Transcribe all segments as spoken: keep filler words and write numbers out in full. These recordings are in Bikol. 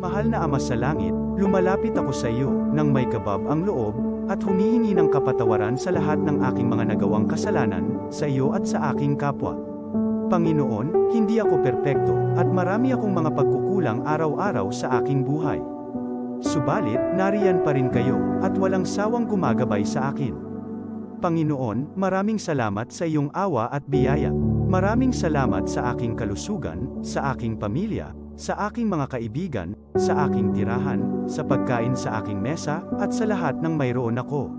Mahal na Ama sa Langit, lumalapit ako sa iyo nang may kabab ang loob at humihingi ng kapatawaran sa lahat ng aking mga nagawang kasalanan sa iyo at sa aking kapwa. Panginoon, hindi ako perpekto at marami akong mga pagkukulang araw-araw sa aking buhay. Subalit, nariyan pa rin kayo at walang sawang gumagabay sa akin. Panginoon, maraming salamat sa iyong awa at biyaya. Maraming salamat sa aking kalusugan, sa aking pamilya, sa aking mga kaibigan, sa aking tirahan, sa pagkain sa aking mesa, at sa lahat ng mayroon ako.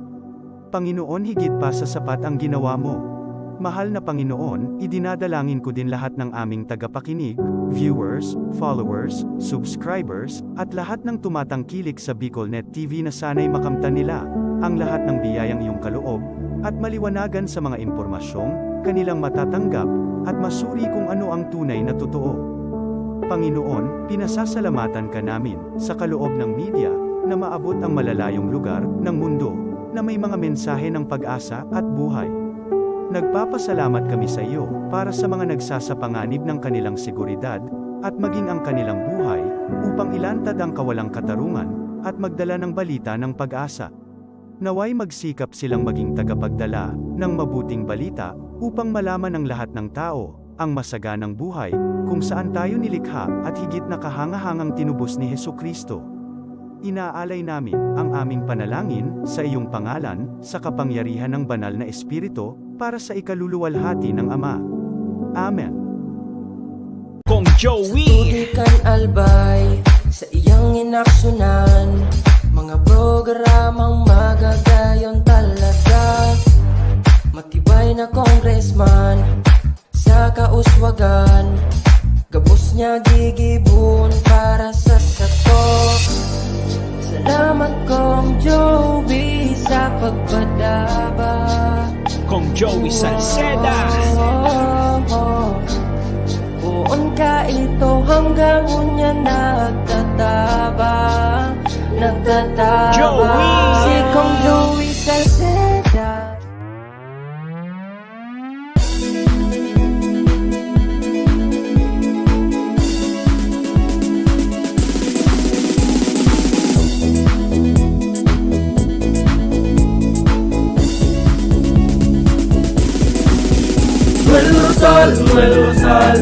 Panginoon, higit pa sa sapat ang ginawa mo. Mahal na Panginoon, idinadalangin ko din lahat ng aming tagapakinig, viewers, followers, subscribers, at lahat ng tumatangkilik sa BicolNet T V na sana'y makamtan nila ang lahat ng biyayang iyong kaloob at maliwanagan sa mga impormasyong kanilang matatanggap at masuri kung ano ang tunay na totoo. Panginoon, pinasasalamatan ka namin sa kaloob ng media na maabot ang malalayong lugar ng mundo na may mga mensahe ng pag-asa at buhay. Nagpapasalamat kami sa iyo para sa mga nagsasapanganib ng kanilang seguridad at maging ang kanilang buhay upang ilantad ang kawalang katarungan at magdala ng balita ng pag-asa. Naway magsikap silang maging tagapagdala ng mabuting balita upang malaman ng lahat ng tao ang masaganang buhay kung saan tayo nilikha at higit na kahangahangang tinubos ni Jesucristo. Inaalay namin ang aming panalangin sa iyong pangalan, sa kapangyarihan ng Banal na Espiritu, para sa ikaluluwalhati ng Ama. Amen. Kong Joey. Tubig kan Albay, sa iyang inaksyunan, mga programang magagayon talaga. Matibay na congressman, sa kauswagan, gabos niya gigibon para sa sato. Salamat, Kong Joey, sa pagpadaba. Kong Joey Salceda. Poon ka ito hanggang unya nagtatabang, nagtatabang. Joey! Si Kong Joey Salceda. Noel Rosal, Noel Rosal,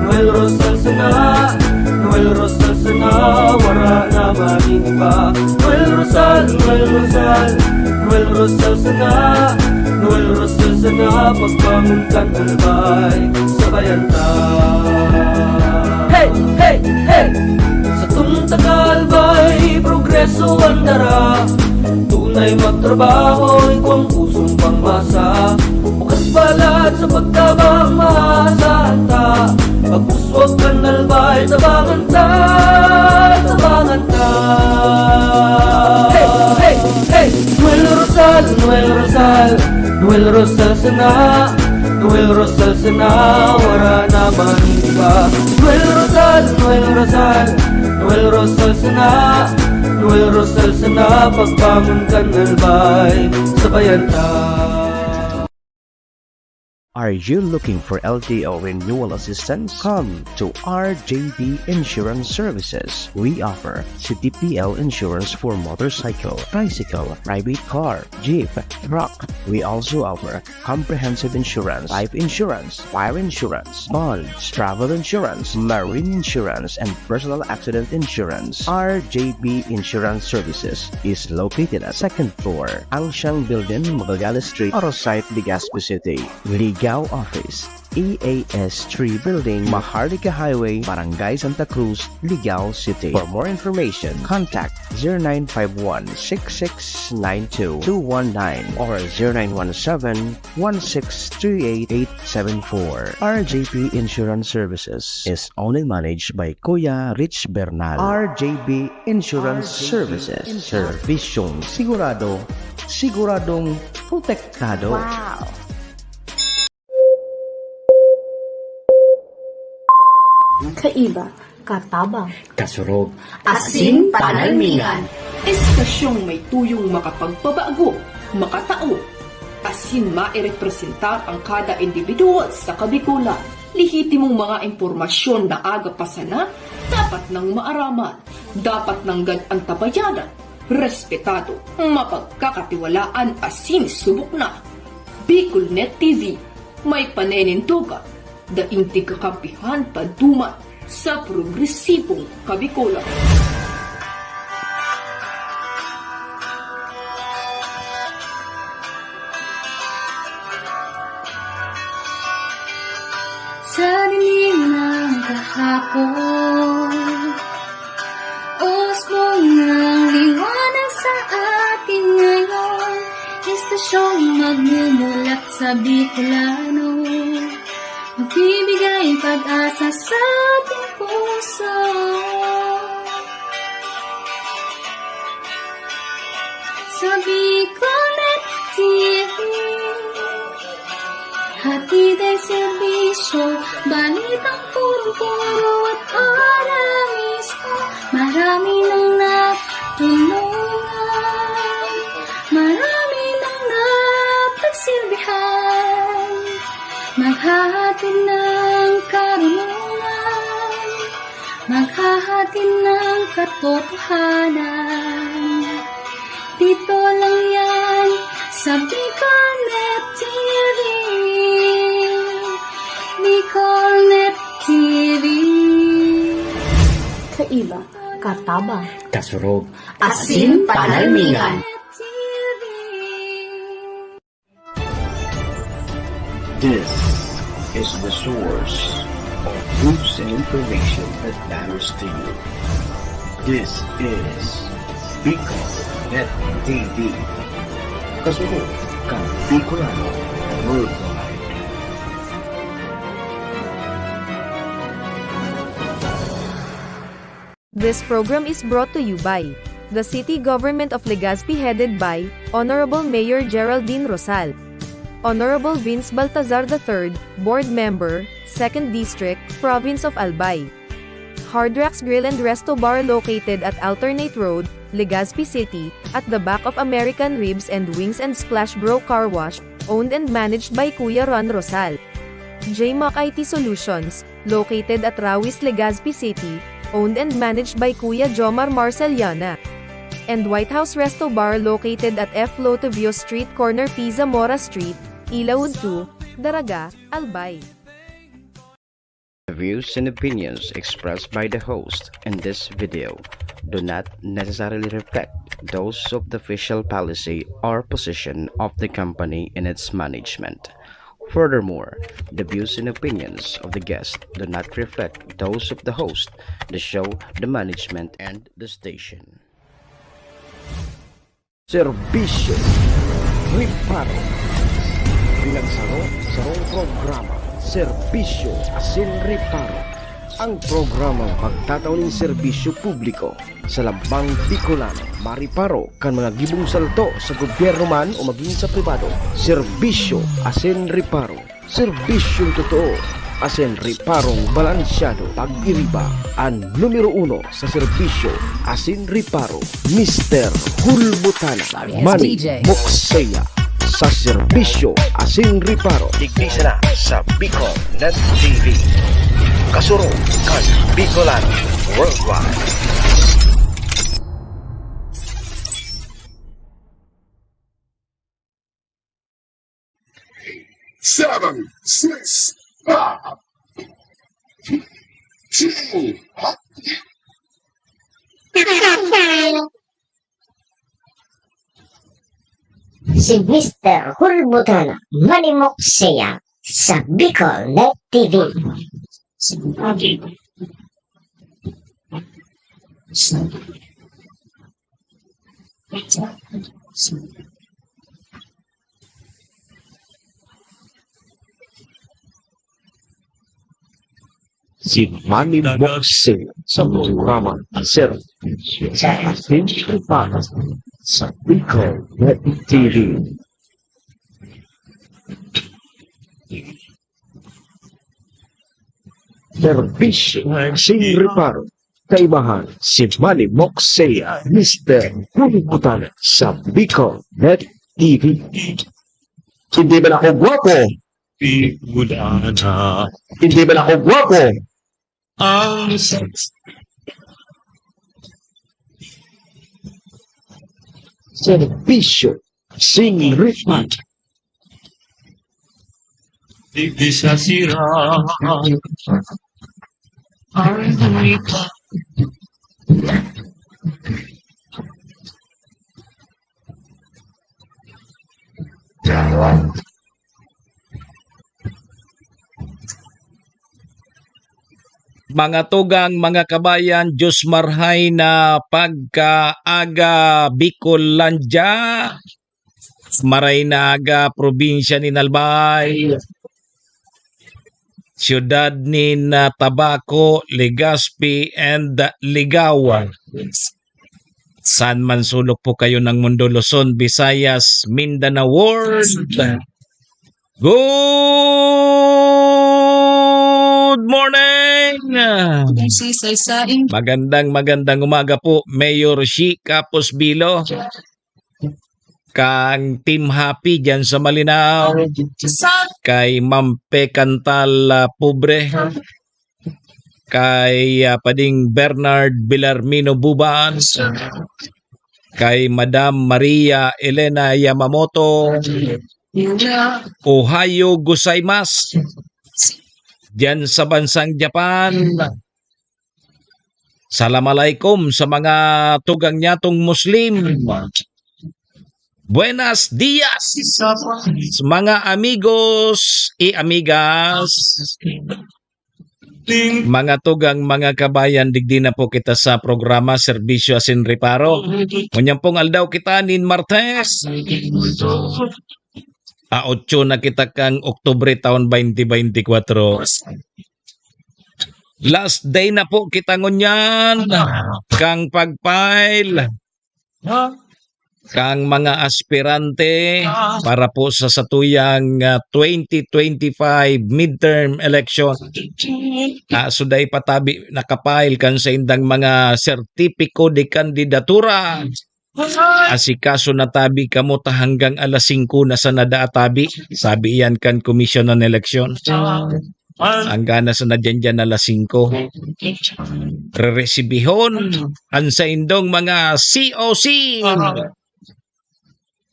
Noel Rosal sana, Noel Rosal sana, wara na maning iba. Noel Rosal, Noel Rosal, Noel Rosal sana, Noel Rosal sana, pagbangon kan Albay, sabayan ta. Hey, hey, hey! Sa tong taga-Albay, progreso ang dara. Tunay magtrabaho, igwang pusong pangmasa. Bukas palad sa pagtabang, maasahan ta. Pag-uswag kan Albay, tabangan ta, tabangan ta. Hey, hey, hey! Noel Rosal, Noel Rosal, Noel Rosal sana, Noel Rosal sana, wara na man iba. Noel Rosal, Noel Rosal, Noel Rosal sana, Noel Rosal sana, pagbangon kan Albay, sabayan ta. Are you looking for L T O renewal assistance? Come to R J B Insurance Services. We offer C T P L insurance for motorcycle, tricycle, private car, jeep, truck. We also offer comprehensive insurance, life insurance, fire insurance, bonds, travel insurance, marine insurance, and personal accident insurance. R J B Insurance Services is located at second floor, Angsiang Building, Magallanes Street, Arosite, Legazpi City. Legal Office, E A S three Building, Maharlika Highway, Barangay Santa Cruz, Legazpi City. For more information, contact zero nine five one six six nine two two one nine or zero nine one seven one six three eight eight seven four. R J P Insurance Services is owned and managed by Kuya Rich Bernal. R J P Insurance Services. Insurance. Serbisyong sigurado, siguradong protektado. Wow! Kaiba, katabang, kasurog, asin panalmingan. Estasyong may tuyong makapagpabago, makatao, asin mairepresentar ang kada individual sa Kabikolan. Lehitimong mga impormasyon na aga pa sana, dapat nang maaraman. Dapat nanggad an tabayanan, respetado, mapagkakatiwalaan asin subok na. Bicolnet T V, may panindogan, daing tigkakampihan paduman sa progresibong Kabicolan. Sa dilim ng kahapon, usbong ng liwanag sa atin ngayon, estasyong magmumulat sa Bicolano, magbibigay pag-asa sa ating puso. Sa Bicolnet T V, hatid ay serbisyo, balitang purong-puro at ora mismo. Marami nang natulungan, marami nang napagsilbihan, maghahatid ng karunungan, maghahatid ng katotohanan. Dito lang yan sa Bicolnet T V. Bicolnet T V. Kaiba, katabang, kasurog, asin panalmingan. T V. This is the source of news and information that matters to you. This is Bicolnet T V. Kasunod kan Bicolano Worldwide. This program is brought to you by the City Government of Legazpi, headed by Honorable Mayor Geraldine Rosal, Honorable Vince Baltazar the third, Board Member, Second District, Province of Albay. Hard Rocks Grill and Resto Bar, located at Alternate Road, Legazpi City, at the back of American Ribs and Wings and Splash Bro Car Wash, owned and managed by Kuya Ron Rosal. J Mac I T Solutions, located at Rawis, Legazpi City, owned and managed by Kuya Jomar Marceliana. And White House Resto Bar, located at F Lotovio Street, corner P Zamora Street, Ilaud two, Daraga, Albay. The views and opinions expressed by the host in this video do not necessarily reflect those of the official policy or position of the company and its management. Furthermore, the views and opinions of the guest do not reflect those of the host, the show, the management, and the station. Serbisyo Reparo. Bilang saro, sarong programa, Serbisyo asin Reparo. Ang programang magtatao nin serbisyo publiko sa lambang Bicolano, mariparo kan mga gibong salto sa gobyerno man o magin sa pribado. Serbisyo asin Reparo. Serbisyong totoo asin reparong balansyado. Pag-iriba, an numero uno sa serbisyo asin reparo, Mister Hulbutana, Manny Mokseya, sa serbisyo asin reparo. Digdi sana sa Bicol Net T V. Kasurog kan Bicolano Worldwide. Seven, six, five, two. Si Mister Hulbutana, Manny Mokseya, sa Bicol Net T V. Si Manny Mokseya sa programa Serbisyo asin Reparo sa Bicol Net T V. Serbisyo asin Reparo. Kaibahan si Manny Mokseya, Mister Hulbutana sa Bicol Net T V. Hindi ba ako gwapo? Bicolana. Hindi ba ako gwapo? Ang sex. Serbisyo sin Ripat. Di bisa sira. Mga tugang, mga kabayan, Diyos marhay na pagkaaga, Bicolandia. Maray na aga, probinsya nin Albay, siyudad nin, ah, Tabaco, Legazpi, and, ah, Ligao. Saan man sulok po kayo ng mundo, Luzon, Visayas, Mindanao World. Good morning! Magandang, magandang umaga po, Mayor Shi Capos Bilo. Kang Team Happy dyan sa Malinao, kay Ma'am Pe Cantal, ah, Pobre, kay, ah, Pading Bernard Belarmino Buban, kay Madam Maria Elena Yamamoto, Ohayo gozaimasu, dyan sa bansang Japan. Salam alaikum sa mga tugang nyatong Muslim. Buenas dias, mga amigos y amigas. Mga tugang, mga kabayan, digdi na po kita sa programa Serbisyo Asin Reparo. Ngunyan pong aldaw kita nin Martes. A otso na kita kang Oktubre taon twenty twenty-four. Last day na po kita ngunyan kang pag-file kang mga aspirante para po sa satuyang, ah, twenty twenty-five midterm election. Ah, so dai pa tabi naka-file kan saindang mga sertipiko de kandidatura. Asikaso na tabi kamo ta hanggang alas singko na sana daa tabi, sabi iyan kan Komisyon ng Eleksyon. Hanggang na sana diyan, diyan alas singko. Reresibihon an saindong mga C O C.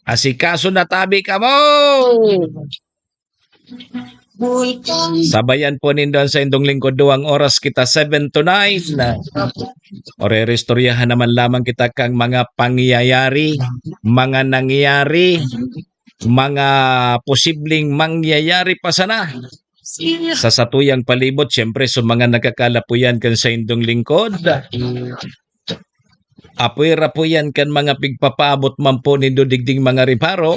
Asikaso na tabi kamo. Sabayan po nindo an saindong lingkod, duwang oras kita, seven to nine. Orerestoryahan naman lamang kita kang mga pangyayari, mga nangyayari, mga posibleng mangyayari pa sana sa satuyang palibot, siyempre, sa mga nagkakalapuyan kan saindong lingkod. Apwera po yan kan mga pigpapaabot man po nindo digding mga reparo.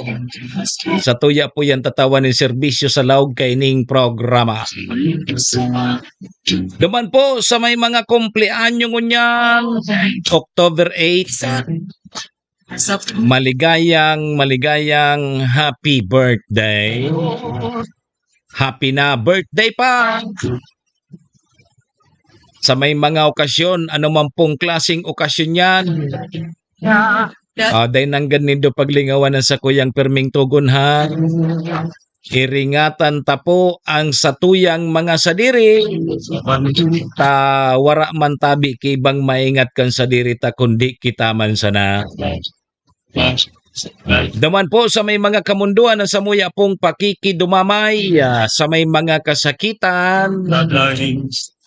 Satuya po yan tatawan nin serbisyo sa laog kaining programa. Duman po sa may mga kumpleanyo ngunyan, October eight, maligayang, maligayang happy birthday. Happy na birthday pa. Sa may mga okasyon, ano man pong klaseng okasyon yan, ah, dai nanggad nindo paglingawan an sakuyang pirming togon, ha. Iringatan ta po ang satuyang mga sadiri, ta wara man tabi ki ibang maingat kan sadiri ta, kundi kita man sana. Duman po sa may mga kamundoan na samuya pong pakikidumamay, ah, sa may mga kasakitan,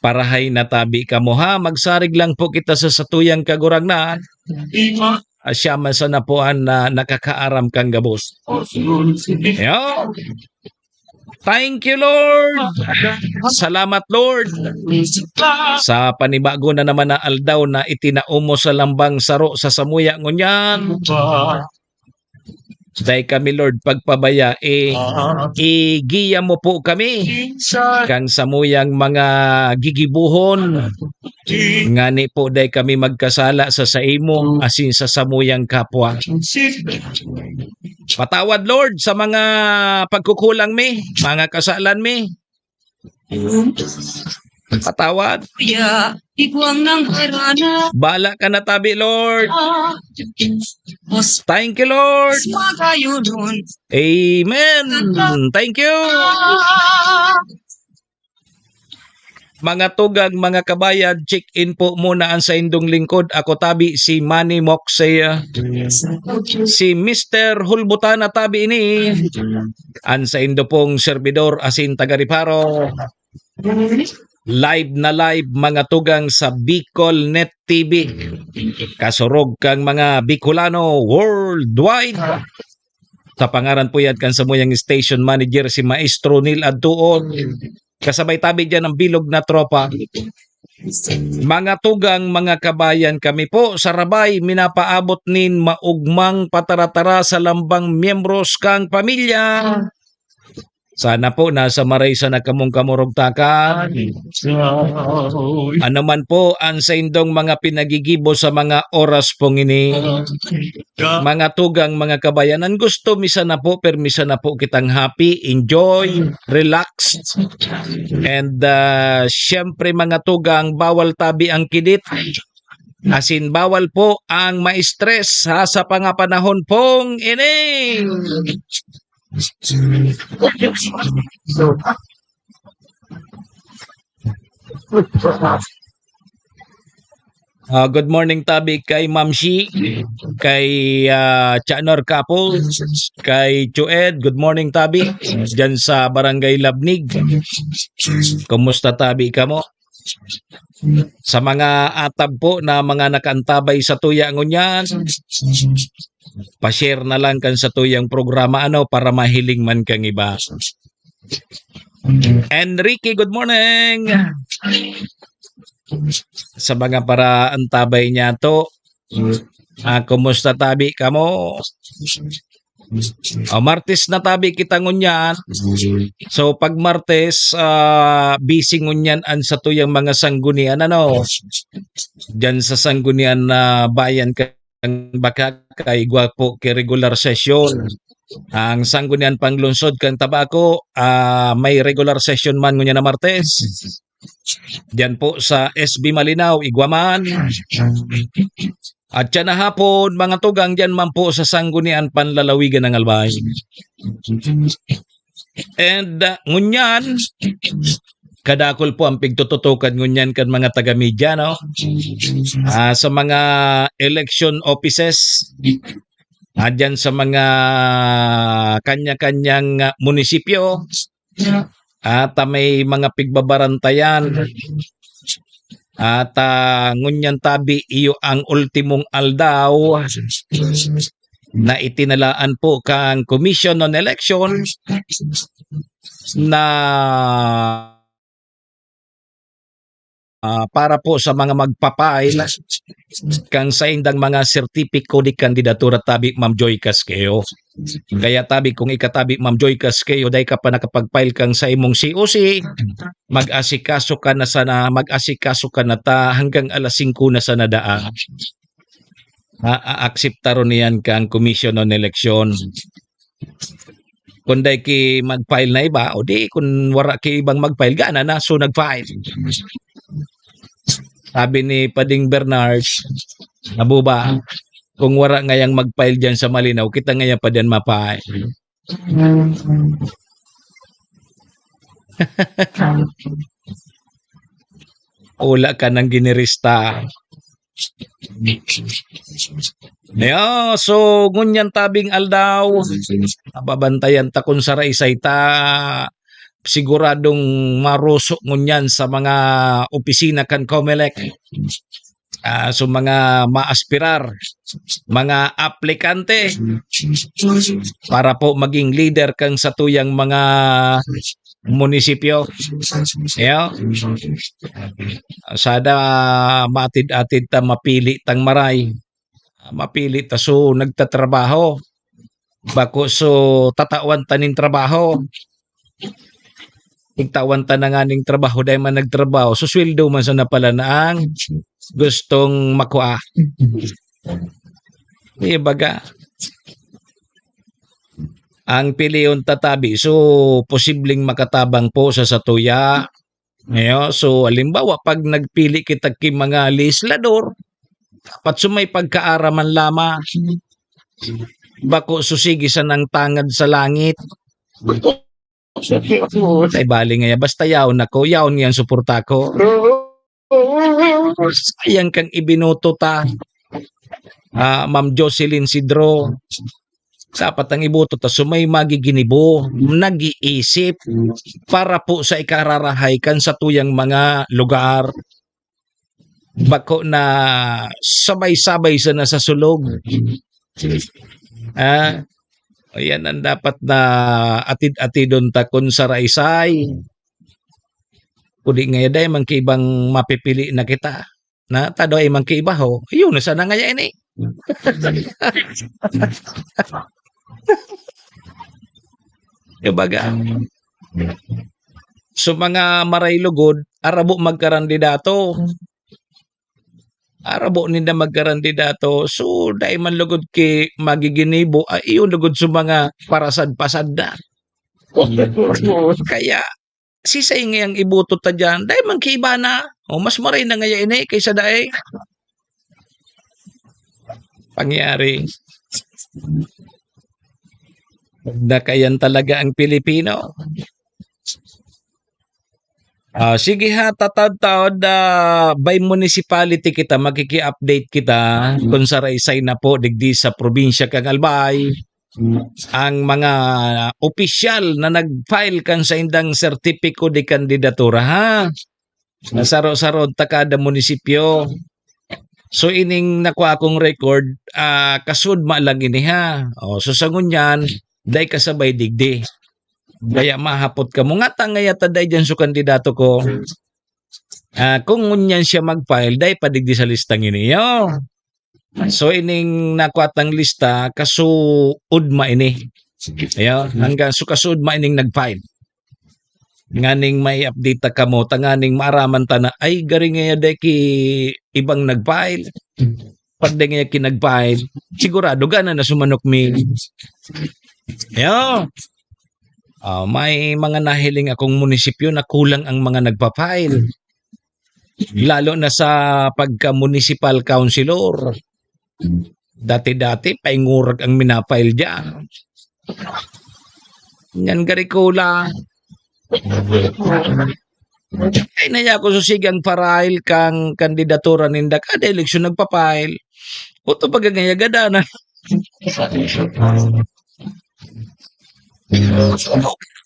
parahay na tabi kamo, ha. Magsarig lang po kita sa satuyang Kagurangnan. Ah, siya man sana po an, ah, nakakaaram kan gabos. Yo. Thank you, Lord. Salamat, Lord, sa panibago na naman na aldaw na itinao mo sa lambang saro sa samuya ngunyan. Dai kami, Lord, pagpabaya, eh, igiya mo po kami kang samuyang mga gigibohon, ngani po dai kami magkasala sa saimo asin sa samuyang kapwa. Patawad, Lord, sa mga pagkukulang mi, mga kasalan mi. Patawad. Ya, iguang nang harana. Bala ka na tabi, Lord. Ah, Thank you, Lord. Magayunon. Amen. Thank you. Ah, Mga tugang, mga kabayan, check-in po muna ang saindong lingkod. Ako tabi si Manny Moxey, ah, si Mister Hulbutana tabi ini. Ang saindo pong servidor asin taga Reparo. Live na live, mga tugang, sa Bicol Net T V. Kasurog kang mga Bicolano worldwide. Sa pangaran po yan kan samuyang station manager, si Maestro Neil Adtuon. Kasabay tabi dyan ang bilog na tropa. Mga tugang, mga kabayan, kami po sa Rabay, minapaabot nin maugmang pataratara sa lambang miyembros kang pamilya. Sana po nasa maray sana kamong kamurugtakan. Ano man po ang saindong mga pinagigibo sa mga oras pong ini, mga tugang, mga kabayan, ang gusto mi sana po, permi sana po kitang happy, enjoy, relax. And, ah, siyempre, mga tugang, bawal tabi ang kidit. Asin bawal po ang ma-stress, ha, sa pangapanahon pong ini. Ah, good morning tabi kay Ma'am Shi, kay, ah, Chanor Kapo, kay Chued. Good morning tabi diyan sa Barangay Labnig. Kumusta tabi kamo? Sa mga atab po na mga nakaantabay sa tuya ngunyan, pa-share na lang kan sa tuyang programa, ano, para mahiling man kang iba. Enrique, good morning. Sa mga paraantabay niya to, ah, kumusta tabi kamo? O, Martes na tabi kita ngunyan. So, pag Martes, ah, busy ngunyan ang satuyang mga sanggunian, ano? Diyan sa sanggunian na bayan kang Bacacay, igwa po ki regular session. Ang sanggunian panglungsod kang Tabaco, ah, may regular session man ngunyan na Martes. Diyan po sa S B Malinao, igwa man. At siya na hapon, mga tugang, diyan man po sa sanggunian panlalawigan ng Albay. And, ah, ngunyan, kadakul po ang pigtututukan ngunyan kan mga taga-media, no? Ah, sa mga election offices, ah, diyan sa mga kanya-kanyang, ah, munisipyo, at, ah, may mga pigbabarantayan. At, ah, ngunyan tabi, iyo ang ultimong aldaw na itinalaan po kang Commission on Election na, ah, para po sa mga magpa-file kang saindang mga sertipiko de kandidatura tabi, Ma'am Joy Casqueo. Kaya tabi, kung ika tabi, Ma'am Joy Casqueo, dai ka pa nakapag-file kang sa imong C O C, mag-asikaso ka na sana, mag-asikaso ka na ta hanggang alas singko na sana daan. A-, aakseptaron niyan kang Commission on Election. Kung dai ki mag-file na iba, o di, kung wara ki ibang mag-file, gana na, so nag-file. Sabi ni Pading Bernard, nabuba, kung wara ngayang mag-file diyan sa Malinao, kita ngaya pa diyan ma-file. Wala ka nang ginirista. Yeah, so, ngunyan tabing aldaw, nababantayan ta kun saraysay ta siguradong maroso ngunyan sa mga opisina kan Comelec. Ah, so, mga maaspirar, mga aplikante para po maging leader kang satuyang mga munisipyo. Yeah. Sada matid-atid ta mapili tang maray. Mapili ta so nagtatrabaho. Bako so tatawan ta nin trabaho. Igtawan ta na nganing trabaho, dai man nagtrabaho. So sweldo man sana pala na ang gustong makua. Di baga. Ang pilion ta tabi, so posibleng makatabang po sa satuya. Ngayon, so halimbawa, pag nagpili kita ki mga legislador, dapat so may pagkaaraman lamang. Bako so sige sanang tangad sa langit. Ay, bali nga yan. Basta yaon ako, yaon nga ang suporta ko. Sayang kang ibinoto ta, ah, Ma'am Jocelyn Sidro. Dapat ang iboto ta sumay magiginibo, nag-iisip para po sa ikararahay kan satuyang mga lugar. Bako na sabay-sabay sana sa sulog. Ah, ayan ang dapat na atid-atidon ta kun saraysay. Kudi nga yaday man kaibang mapipili na kita. Na tado ay man kaiba ho. Yun na sana ngaya ini. Kumbaga, so mga maray lugod, arabo magkarandidato. Arabo ninda magkarandidato. So, dai man lugod ki magiginibo, ay, iyon lugod sa mga parasad-pasad na. Kaya, sisay ngayang iboto ta diyan? Dai man ki iba na. O, mas maray na ngaya ini kaysa dai. Pangyari. Nakayan talaga ang Pilipino. Ah, sige ha, tatawd-tawd, ah, by municipality kita, makiki-update kita kung saraysay na po digdi sa probinsya kan Albay ang mga opisyal na nag-file kan saindang sertipiko de kandidatura, ha? Nasaro-saro ta kada munisipyo. So, ining nakuha kong record, ah, kasudma lang ini, ha? O, so, sa ngunyan, dai kasabay digdi. Kaya mahapot kamo, "Ngata ngaya ta dai diyan so kandidato ko?" Ah, kung ngunyan siya mag-file, dai pa digdi sa listang ini, yo. So, ining nakuha tang lista, kasuudma ini. Ayan, hanggang so kasuudma ining nag-file. Nganing may update ta kamo, tanganing maaraman ta na, "Ay, gari ngaya dai ki ibang nag-file." Pag dai ngaya ki nag-file, sigurado gana na sumanok mi. Ayan. Ah, may mga nahiling akong munisipyo na kulang ang mga nagpa-file. Lalo na sa pagka-municipal councilor. Dati-dati, paingurag ang mina-file diyan. Yan, gari kulang. Ay, naya ko susigang parail kang kandidatura ninda. Kada eleksyon nagpa-file. Oto pagagayagada na.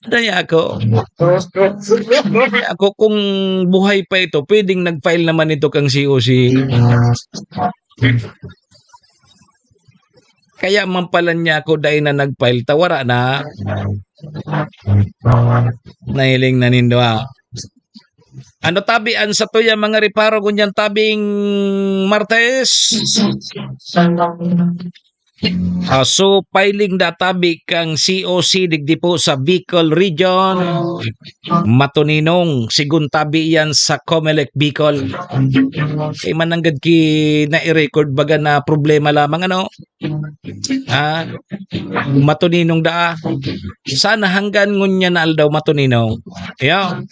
Daya ako. Daya ako, kung buhay pa ito, pwedeng nag-file naman ito kang C O C. Kaya man pala niya ako dai na nag-file, ta wara na. Nahiling na nindo, ah. Ano tabi ang satuya mga reparo ngunyan tabing Martes? Ah, so, filing da tabi kang C O C digdi po sa Bicol Region, Matoninong, sigun tabi yan sa Comelec Bicol. Kay mananggad ki na i-record baga na problema lamang, ano? Ah, Matoninong daa. Sana hanggan ngunyan na aldaw, Matoninong. Yeah.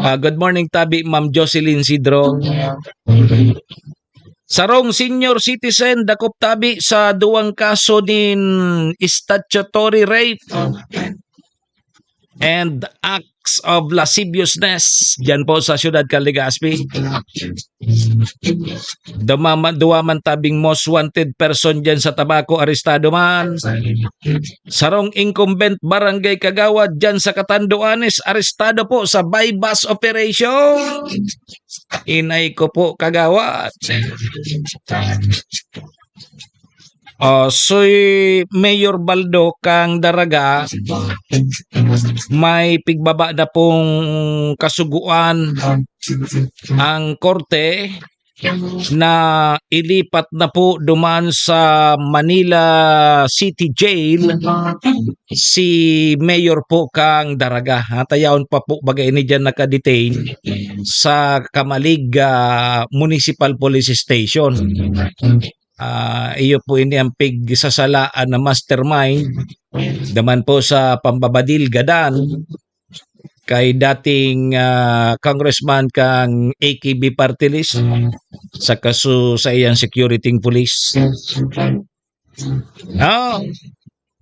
Ah, good morning, tabi, Ma'am Jocelyn Sidro. Sarong senior citizen, dakop tabi sa duwang kaso nin statutory rape and acts of lasciviousness diyan po sa siyudad kan Legazpi. Dumama-, duwa man tabing most wanted person diyan sa Tabaco, arestado man. Sarong incumbent barangay kagawad diyan sa Catanduanes, arestado po sa buy-bust operation. Inay ko po, kagawad. Oh, si Mayor Baldo kang Daraga, may pigbaba na pong kasugoan ang korte na ilipat na po duman sa Manila City Jail si Mayor po kang Daraga. Ha, ta yaon pa po baga ini diyan nakadetain sa Camalig, ah, Municipal Police Station. Ah, iyo po ini ang pigsasalaan na mastermind naman po sa pambabadil gadan kay dating, ah, congressman kang A K B Party List sa kaso sa iyang security ng police. Oh.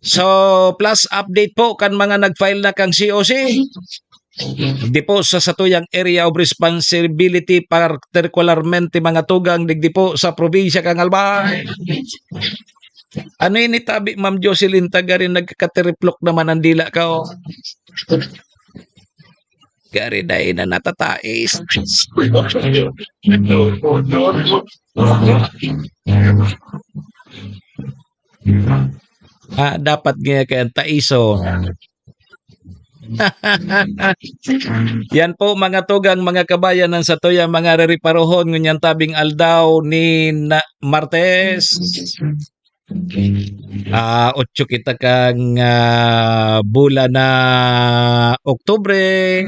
So, plus update po kan mga nag-file na kang C O C. Di po sa satuyang area of responsibility, partikularmente mga tugang digdi po sa probinsya kang Albay. Ano ini tabi, Ma'am Jocelyn, tagarin nagkakatiriplok naman ang dila ka, oh. Gari dai na natatais. Ah, dapat nga kaya taiso. Yan po, mga tugang, mga kabayan, ang satuyang mga rereparohon ngunyan tabing aldaw ni na, Martes. Ah, otso kita kang, ah, bulan na Oktubre,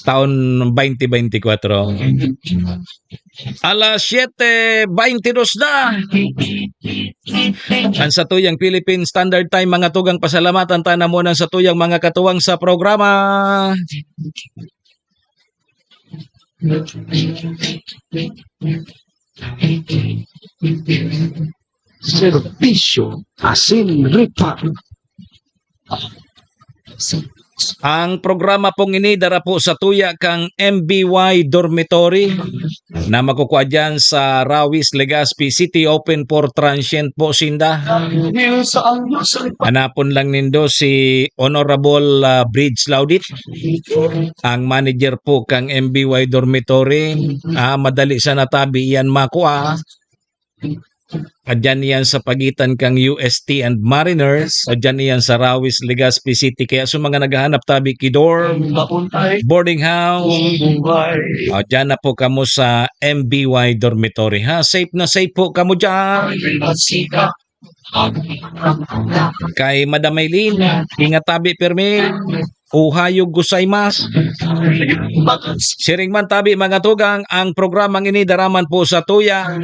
taon twenty twenty-four. Alas siyete beintidos na. Ang satuyang Philippine Standard Time, mga tugang, pasalamatan ta na muna ang satuyang mga katuwang sa programa. Serbisyo asin reparo. Ang programa pong ini dara po sa tuya kang M B Y Dormitory na makukua diyan sa Rawis, Legazpi City, open for transient po sinda. Hanapon lang nindo si Honorable, ah, Bridge Laudit, ang manager po kang M B Y Dormitory. Ah, madali sa natabi iyan makua. Diyan iyan sa pagitan kang U S T and Mariners. O diyan iyan sa Rawis, Legazpi City. Kaya sa mga naghahanap tabi ki dorm, boarding house, o diyan na po kamo sa M B Y Dormitory, ha. Safe na safe po kamo diyan. Kay Madam Maylin, ingat tabi pirmi. Ohayo gozaimasu. Siring man tabi, mga tugang, ang programang ini dara man po sa tuya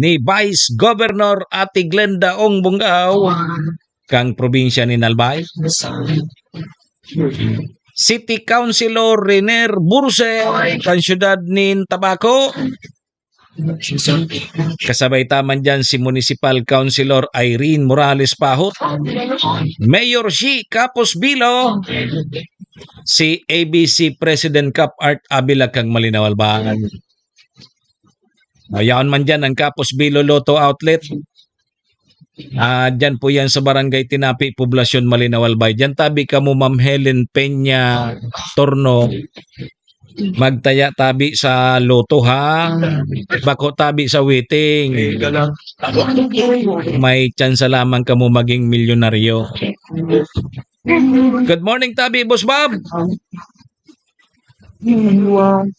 ni Vice Governor Ate Glenda Ong Bungao, kang probinsya ni Albay. City Councilor Renier Burse, kang siyudad nin Tabaco. Kasabay ta man diyan si Municipal Councilor Irene Morales Pahot, Mayor Shi Capos Bilo, si A B C President Cap Art Avila kang Malinao, Albay. Ayaon man diyan ang Capos Bilo Lotto Outlet. Ah, diyan po yan sa Barangay Tinapi, Poblacion Malinao, Albay. Diyan tabi kamo, Ma'am Helen Peña Torno. Magtaya tabi sa lotto, ha? Bako tabi sa waiting. May tsansa lamang kamo maging milyonaryo. Good morning tabi, Boss Bob.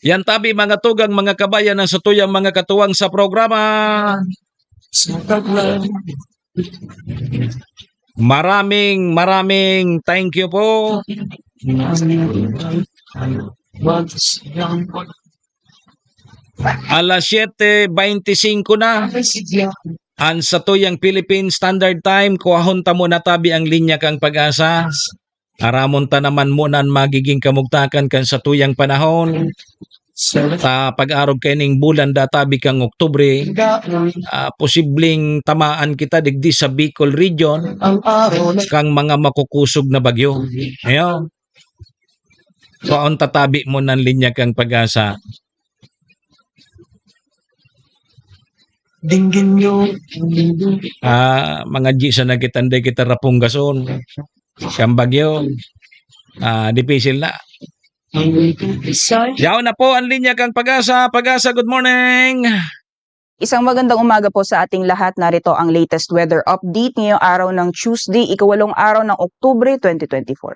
Yan tabi, mga tugang, mga kabayan, ang satuyang mga katuwang sa programa. Maraming, maraming thank you po. Alas siyete beintisinko na. Ang satuyang Philippine Standard Time, kuahon ta muna tabi ang linya kang Pag-asa. Aramon ta naman muna an magiging kamugtakan kan satuyang panahon. Sa pag-arog kaining bulan databi kang Oktubre, ah, posibleng tamaan kita digdi sa Bicol Region kang mga makukusog na bagyo. Ayan. Kuhaon ta tabi muna an linya kang Pag-asa. Dinggin nyo. Ah, mga G sa nagkitanda kita rapunggason. Kang bagyo. Ah, dipisil na. Yaon na po ang linya kang Pag-asa. Pag-asa, good morning. Isang magandang umaga po sa ating lahat. Narito ang latest weather update ngayong araw ng Tuesday, ikawalong araw ng Oktubre, twenty twenty-four.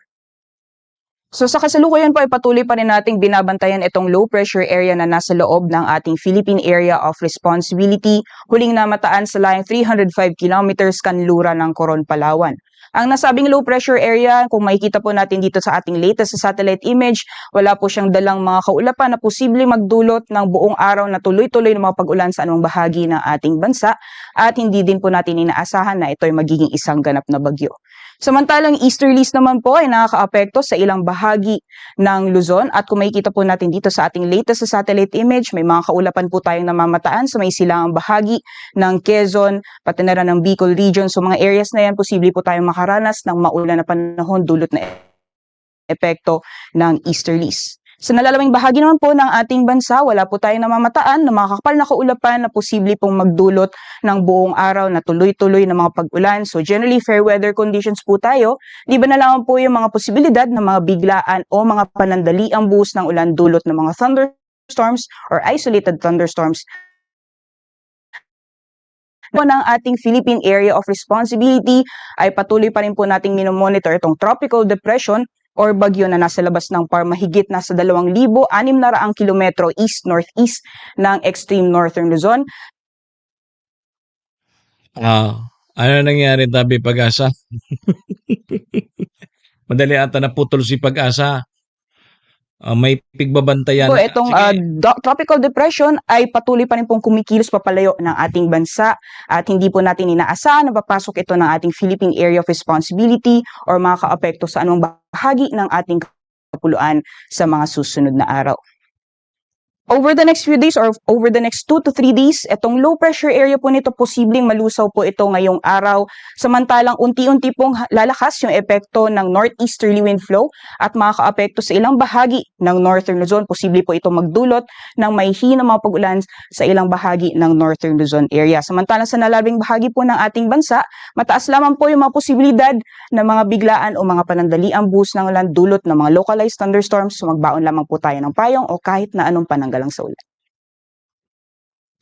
So, sa kasalukuyan po ay patuloy pa rin nating binabantayan itong low pressure area na nasa loob ng ating Philippine Area of Responsibility, huling namataan sa layong three hundred five kilometers kanluran ng Coron, Palawan. Ang nasabing low pressure area, kung makikita po natin dito sa ating latest satellite image, wala po siyang dalang mga kaulapan na posibleng magdulot ng buong araw na tuloy-tuloy na mga pag-ulan sa anumang bahagi ng ating bansa, at hindi din po natin inaasahan na ito'y magiging isang ganap na bagyo. Samantalang easterlies naman po ay nakakaapekto sa ilang bahagi ng Luzon, at kung makikita po natin dito sa ating latest sa satellite image, may mga kaulapan po tayong namamataan sa may silangang bahagi ng Quezon, pati na rin ng Bicol region. So, mga areas na yan, posible po tayong makaranas ng maulan na panahon dulot na epekto ng easterlies. Sa nalalaming bahagi naman po ng ating bansa, wala po tayong namamataan na makakapal na kaulapan na posible pong magdulot ng buong araw na tuloy-tuloy na mga pag-ulan. So, generally, fair weather conditions po tayo. Di ba na lamang po yung mga posibilidad ng mga biglaan o mga panandaliang buhos ng ulan dulot ng mga thunderstorms or isolated thunderstorms po ng ating Philippine Area of Responsibility ay patuloy pa rin po nating minomonitor itong tropical depression or bagyo na nasa labas ng PAR mahigit nasa dalawang libo anim na raang kilometro east-northeast ng extreme northern Luzon. Ah, ano nangyari, tabi Pag-asa? Madali ata naputol si Pag-asa. Ah, may pigbabantayan. So, itong uh, do- tropical depression ay patuloy pa rin pong kumikilos papalayo ng ating bansa, at hindi po natin inaasahan na papasok ito ng ating Philippine Area of Responsibility or makakaapekto sa anumang bahagi ng ating kapuluan sa mga susunod na araw. Over the next few days or over the next two to three days, itong low pressure area po nito, posibleng malusaw po ito ngayong araw. Samantalang unti-unti pong ha- lalakas yung epekto ng northeasterly wind flow at makakaapekto sa ilang bahagi ng northern Luzon. Posible po ito magdulot ng mahihinang mga pag-ulan sa ilang bahagi ng northern Luzon area. Samantalang sa nalabing bahagi po ng ating bansa, mataas lamang po yung mga posibilidad na mga biglaan o mga panandaliang buhos ng ulan dulot ng mga localized thunderstorms. So, magbaon lamang po tayo ng payong o kahit na anong pananggalang sa ulan.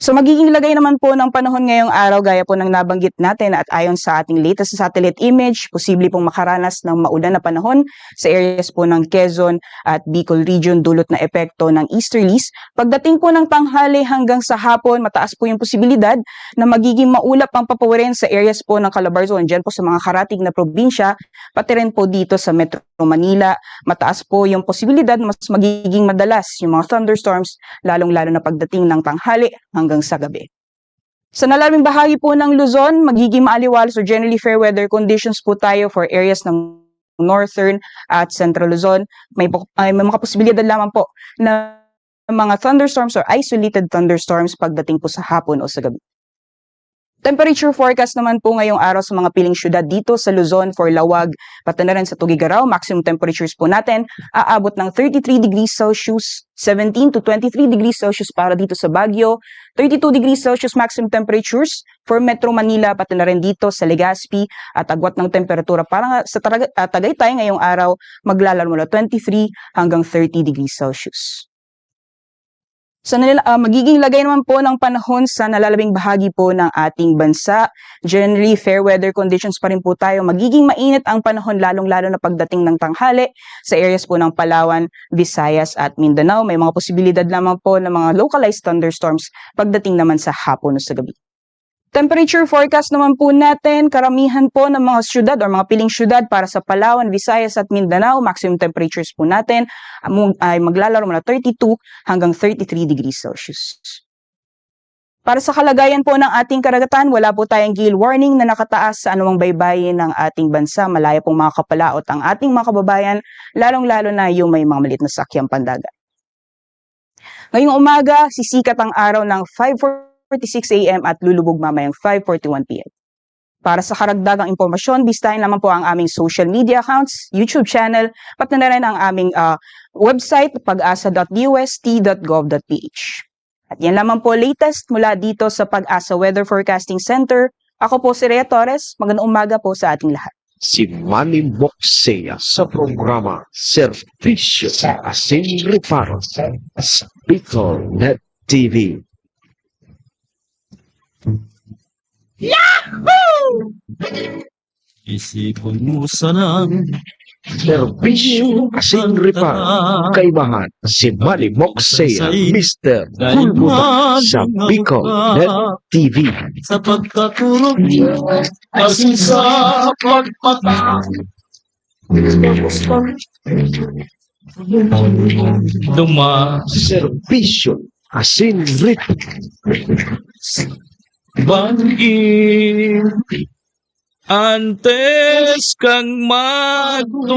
So, magiging lagay naman po ng panahon ngayong araw gaya po ng nabanggit natin, at ayon sa ating latest satellite image, posible pong makaranas ng maulan na panahon sa areas po ng Quezon at Bicol region dulot na epekto ng easterlies. Pagdating po ng tanghali hanggang sa hapon, mataas po yung posibilidad na magiging maulap ang papawirin sa areas po ng Calabarzon, dyan po sa mga karatig na probinsya, pati rin po dito sa Metro Manila. Mataas po yung posibilidad na mas magiging madalas yung mga thunderstorms, lalong-lalo na pagdating ng tanghali hanggang sa gabi. Sa nalabing bahagi po ng Luzon, magiging maaliwalas o generally fair weather conditions po tayo for areas ng Northern at Central Luzon. May, po- ay, may mga posibilidad lamang po na mga thunderstorms or isolated thunderstorms pagdating po sa hapon o sa gabi. Temperature forecast naman po ngayong araw sa mga piling syudad dito sa Luzon for Laoag, pati na rin sa Tuguegarao, maximum temperatures po natin aabot ng thirty-three degrees Celsius, seventeen to twenty-three degrees Celsius para dito sa Baguio, thirty-two degrees Celsius maximum temperatures for Metro Manila, pati na rin dito sa Legazpi, at agwat ng temperatura para nga sa Taraga- ah, Tagaytay ngayong araw, maglalaro mula twenty-three hanggang thirty degrees Celsius. Sa nila, ah, magiging lagay naman po ng panahon sa nalalabing bahagi po ng ating bansa. Generally, fair weather conditions pa rin po tayo. Magiging mainit ang panahon, lalong-lalo na pagdating ng tanghali sa areas po ng Palawan, Visayas at Mindanao. May mga posibilidad lamang po ng mga localized thunderstorms pagdating naman sa hapon o sa gabi. Temperature forecast naman po natin, karamihan po ng mga syudad or mga piling syudad para sa Palawan, Visayas at Mindanao, maximum temperatures po natin, ah, mu- ay maglalaro mula thirty-two hanggang thirty-three degrees Celsius. Para sa kalagayan po ng ating karagatan, wala po tayong gale warning na nakataas sa anumang baybayin ng ating bansa. Malaya pong makakapalaot ang ating mga kababayan, lalong-lalo na yung may mga maliit na sakyang pandagat. Ngayong umaga, sisikat ang araw ng five forty-six a m at lulubog mamayang five forty-one p m. Para sa karagdagang impormasyon, bisitahin lamang po ang aming social media accounts, YouTube channel, pati na rin ang aming, ah, website, pag-asa dot D O S T dot gov dot P H. At yan lamang po latest mula dito sa Pag-asa Weather Forecasting Center. Ako po si Rhea Torres. Magandang umaga po sa ating lahat. Si Manny Moxea sa programa Serbisyo Asin Reparo sa Bicol Net T V. Isipon mo sana. Serbisyo Asin Reparo. Kaimahan si Manny Moxea, Mister Kulbutan sa Bicol Net T V. Sa pagkakulog niya, asin sa pagpata. Duma. Serbisyo Asin Reparo. Banggi. antes kang magdurog.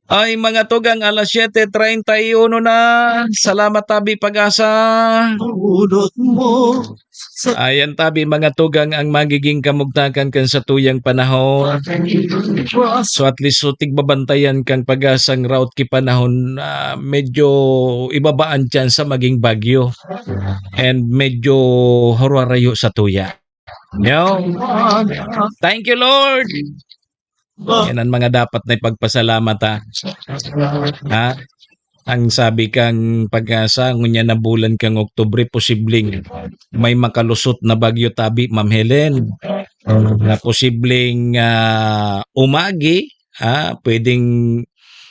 Ay, mga tugang, alas siyete treinta y uno na. Salamat, tabi, Pag-asa. Ulot mo sa Ayan, tabi, mga tugang, ang magiging kamugtakan kan satuyang panahon. So, at least, so, tigbabantayan kang Pag-asang route ki panahon, ah, medyo ibabaan dyan sa maging bagyo. And medyo harwarayo sa tuya. Yo. Thank you, Lord. Yan ang mga dapat na ipagpasalamat, ha? Ha? Ang sabi kang Pag-asa, ngunyan na bulan kang Oktubre, posibleng may makalusot na bagyo tabi, Ma'am Helen, na posibleng, ah, umagi, ah, pwedeng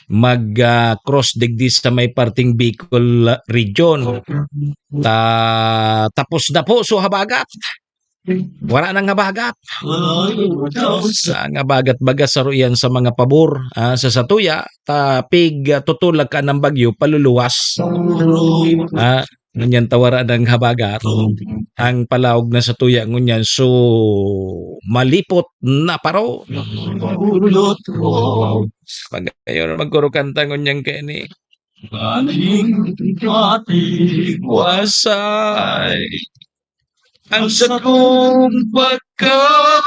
mag, ah, cross digdi sa may parting Bicol region. Ta-, tapos na po, so habagat. Wala nang habagat. Sa habagat baga saro iyan sa mga pabor, ah, sa satuya, ta pig, ah, tutulak ka ng bagyo, paluluwas. Ah, ngunyan ta wara nang habagat. Ang palaog na satuya ngunyan, so malipot na paro. Pag-ayon, magkurukanta ngunyan kaini. Galing katigwasay. Ang sakong pagka-,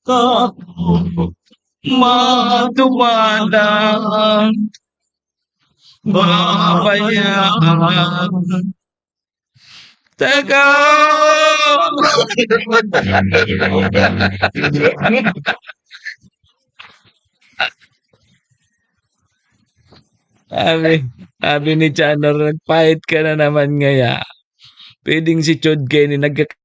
ka-, madumanan, babayaan. Taga. Sabi, sabi ni Chanor, "Nagpahit ka na naman ngaya." Pwedeng si Chod Kenny nagka-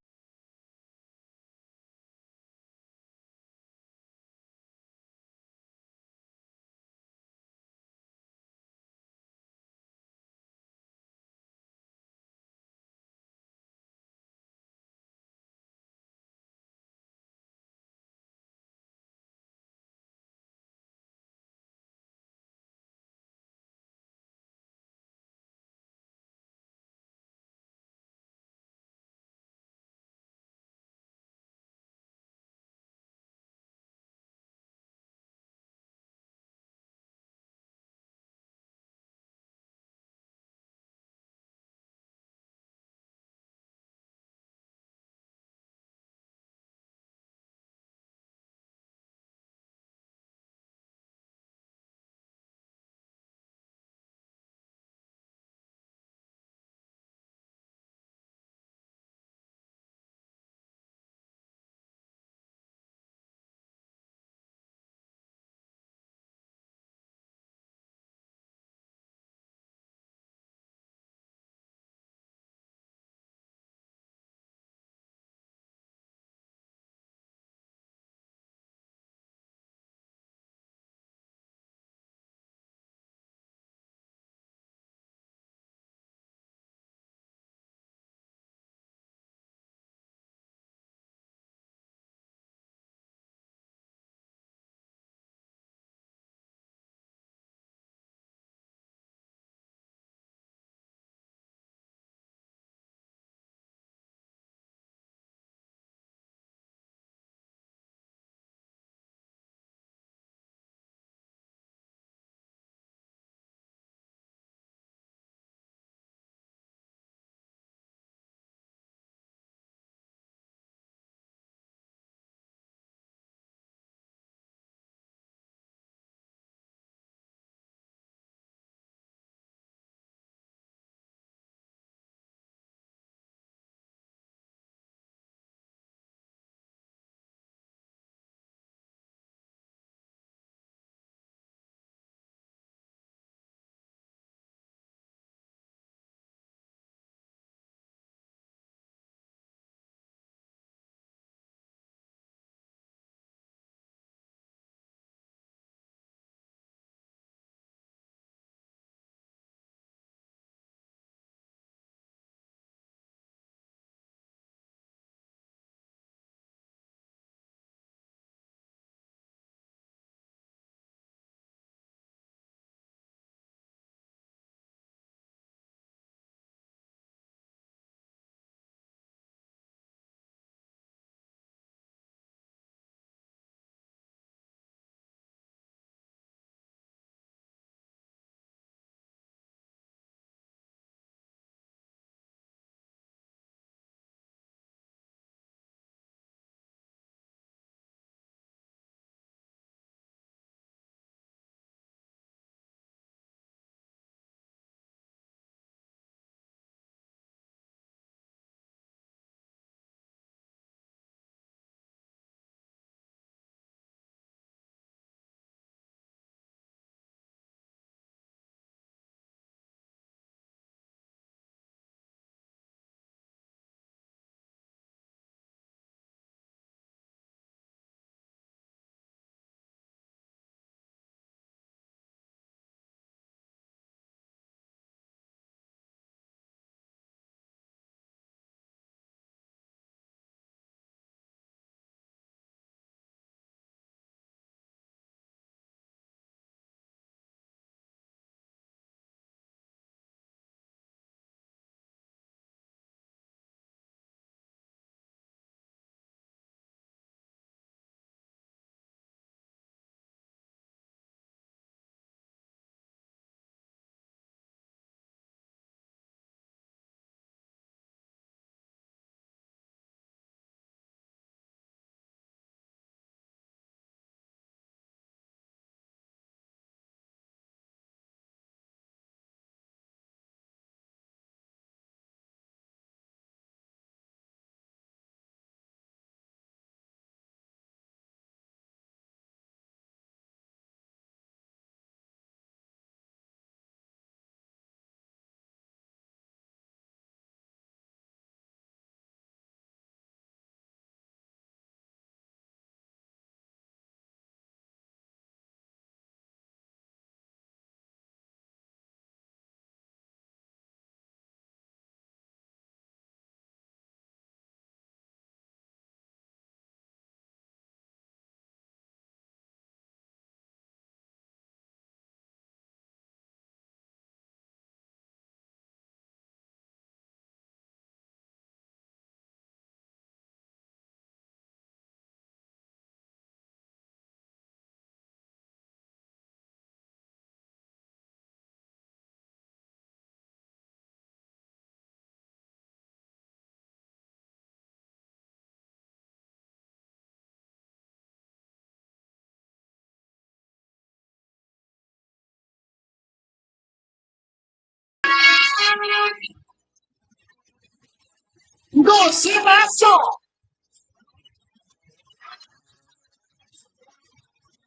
Go sing my song.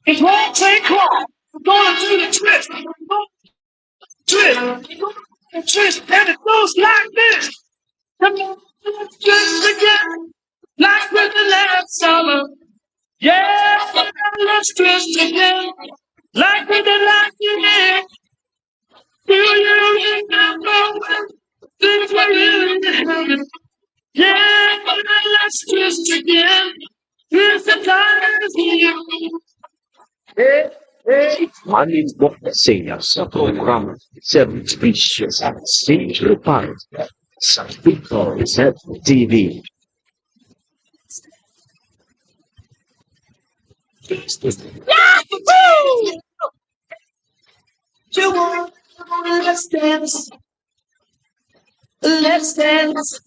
It won't take long. We're gonna do the twist. Twist. Twist. And it goes like this. Come on, let's twist again. Like with the last summer. Yeah, let's twist again. Like with the last year. Do you remember when things were really heavy? Yeah, let's twist again. Twist the time here. Hey, hey. Manibok siya sa programa Serbisyo sa Sentro Park sa Bicol Z T V. Yahoo! You want, let's dance. Let's dance.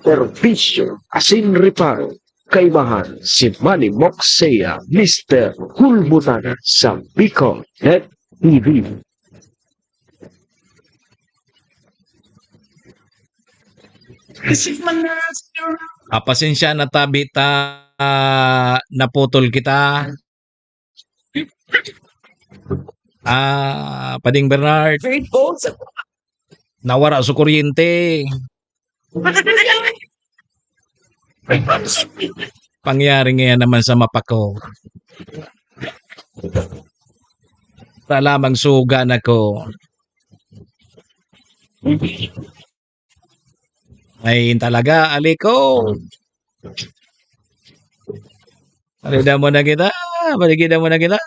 Serbisyo asin reparo. Kaibahan si Manny Moxea, Mister Hulbutana sa Bicol Net T V. Ah, pasensya na tabi ta, naputol kita. Ah, Pading Bernard. Great goals. Nawara sa kuryente. Pangyari ngayon naman sa mapa ko. Sa lamang suga na ko. Ay, talaga, aliko. Balida mo na kita. Balida mo na kita.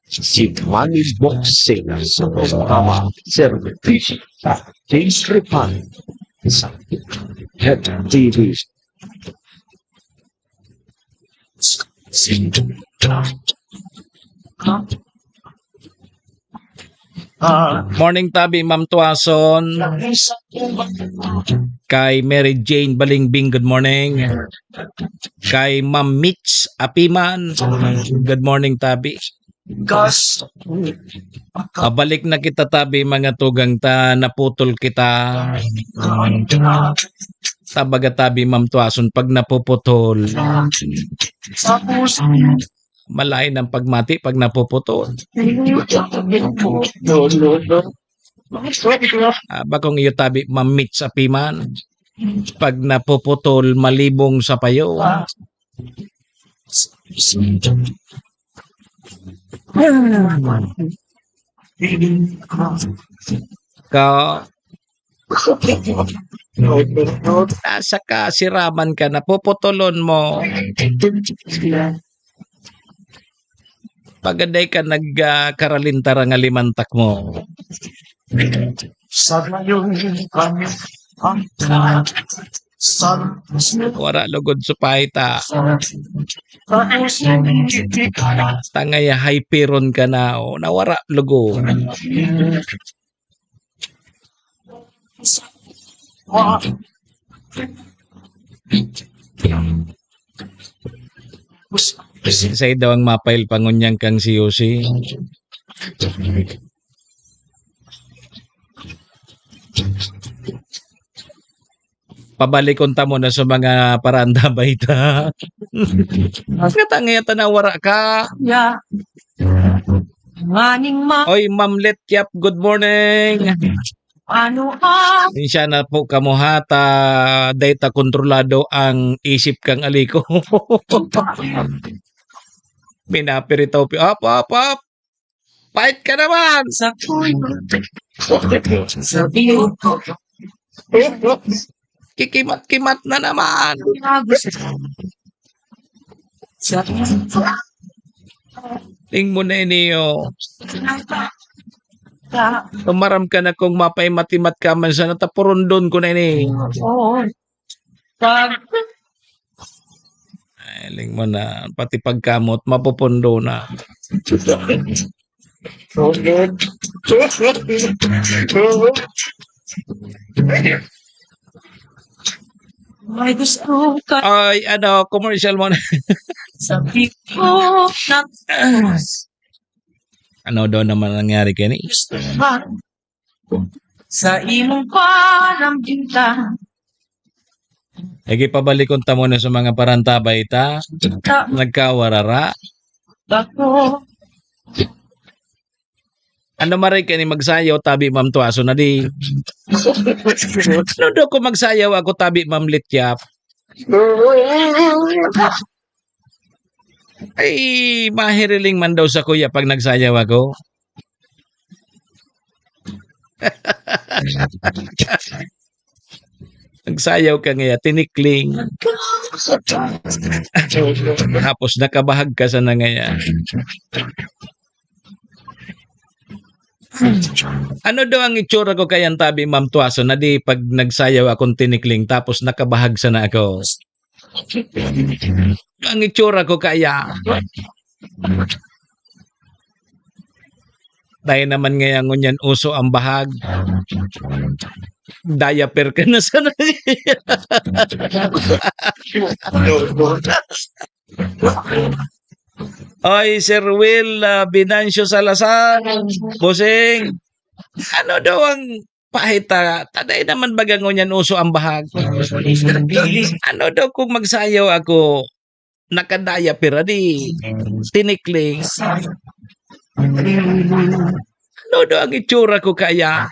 Si Manny Boxing sa programa Serbisyo sa Case Refund sa Head T V. Morning, tabi, Ma'am Tuason. Kay Mary Jane Balingbing, good morning. Kay Ma'am Mitch Apiman, good morning, tabi. Pabalik na kita, tabi, mga tugang ta, naputol kita. Tabaga, tabi, Ma'am Tuason, pag napuputol, malain ang pagmati pag napuputol. No, no, no. Ah, bakong iyo, tabi, Ma'am Mitch Apiman. Pag napuputol, malibong sa payo. Ka, nasa kasiraman ka, napuputulon mo. Pagaday ka nag, ah, karalintara nga limantak mo. Sa ngayon kami ang sa Wara lugod supay ta. Tangay hyperon ka na, o, nawara lugod. Say daw ang mapail pangunyang kang si Yossi. Pabalikon ta mo na sa mga paranda, bayta. Kata ngayon ta na wara ka. Yeah. Morning, ma. Oy, Ma'am Letyap, good morning. Ano, ah? Siya na po kamo ha, ta, dahil ta kontrolado ang isip kang aliko. Minapiritaw pi-, up, up, up. Pait ka naman. Sa Sabi ko. Kikimat-kimat na naman. Sa Ning mo na ini, oh. Tumaram ka na kung mapaimat-imat ka man sana, tapurundon ko na ini. Oo. Pag Ay, ling mo na, pati pagkamot, mapupundo na. May gusto ka. Ay, ano, commercial mo na. Sabi ko na ano daw naman nangyari kani? Sa imong panambinta. Sige, pabalikon ta muna sa mga parantabay ta. Nagkawarara. Bako. Ano maray kani magsayaw, tabi Ma'am Tuaso na di? Ano daw kung magsayaw ako, tabi Ma'am Lityap? Ay, mahiriling man daw sa kuya pag nagsayaw ako. Nagsayaw ka ngaya, tinikling. Tapos nakabahag ka sana ngaya. Ano daw ang itsura ko kaya, tabi Ma'am Tuaso, na di pag nagsayaw akong tinikling tapos nakabahag sana ako? Ang itsura ko kaya? Dahil naman ngaya ngunyan uso ang bahag. Diaper ka na sana. Oy, Sir Will, ah, Binancio Salazar, Bossing, ano daw ang pahita? Taday naman baga ngunyan uso ang bahag. Ano daw kung magsayaw ako, nakadaya pira di tinikling? Ano daw ang itsura ko kaya?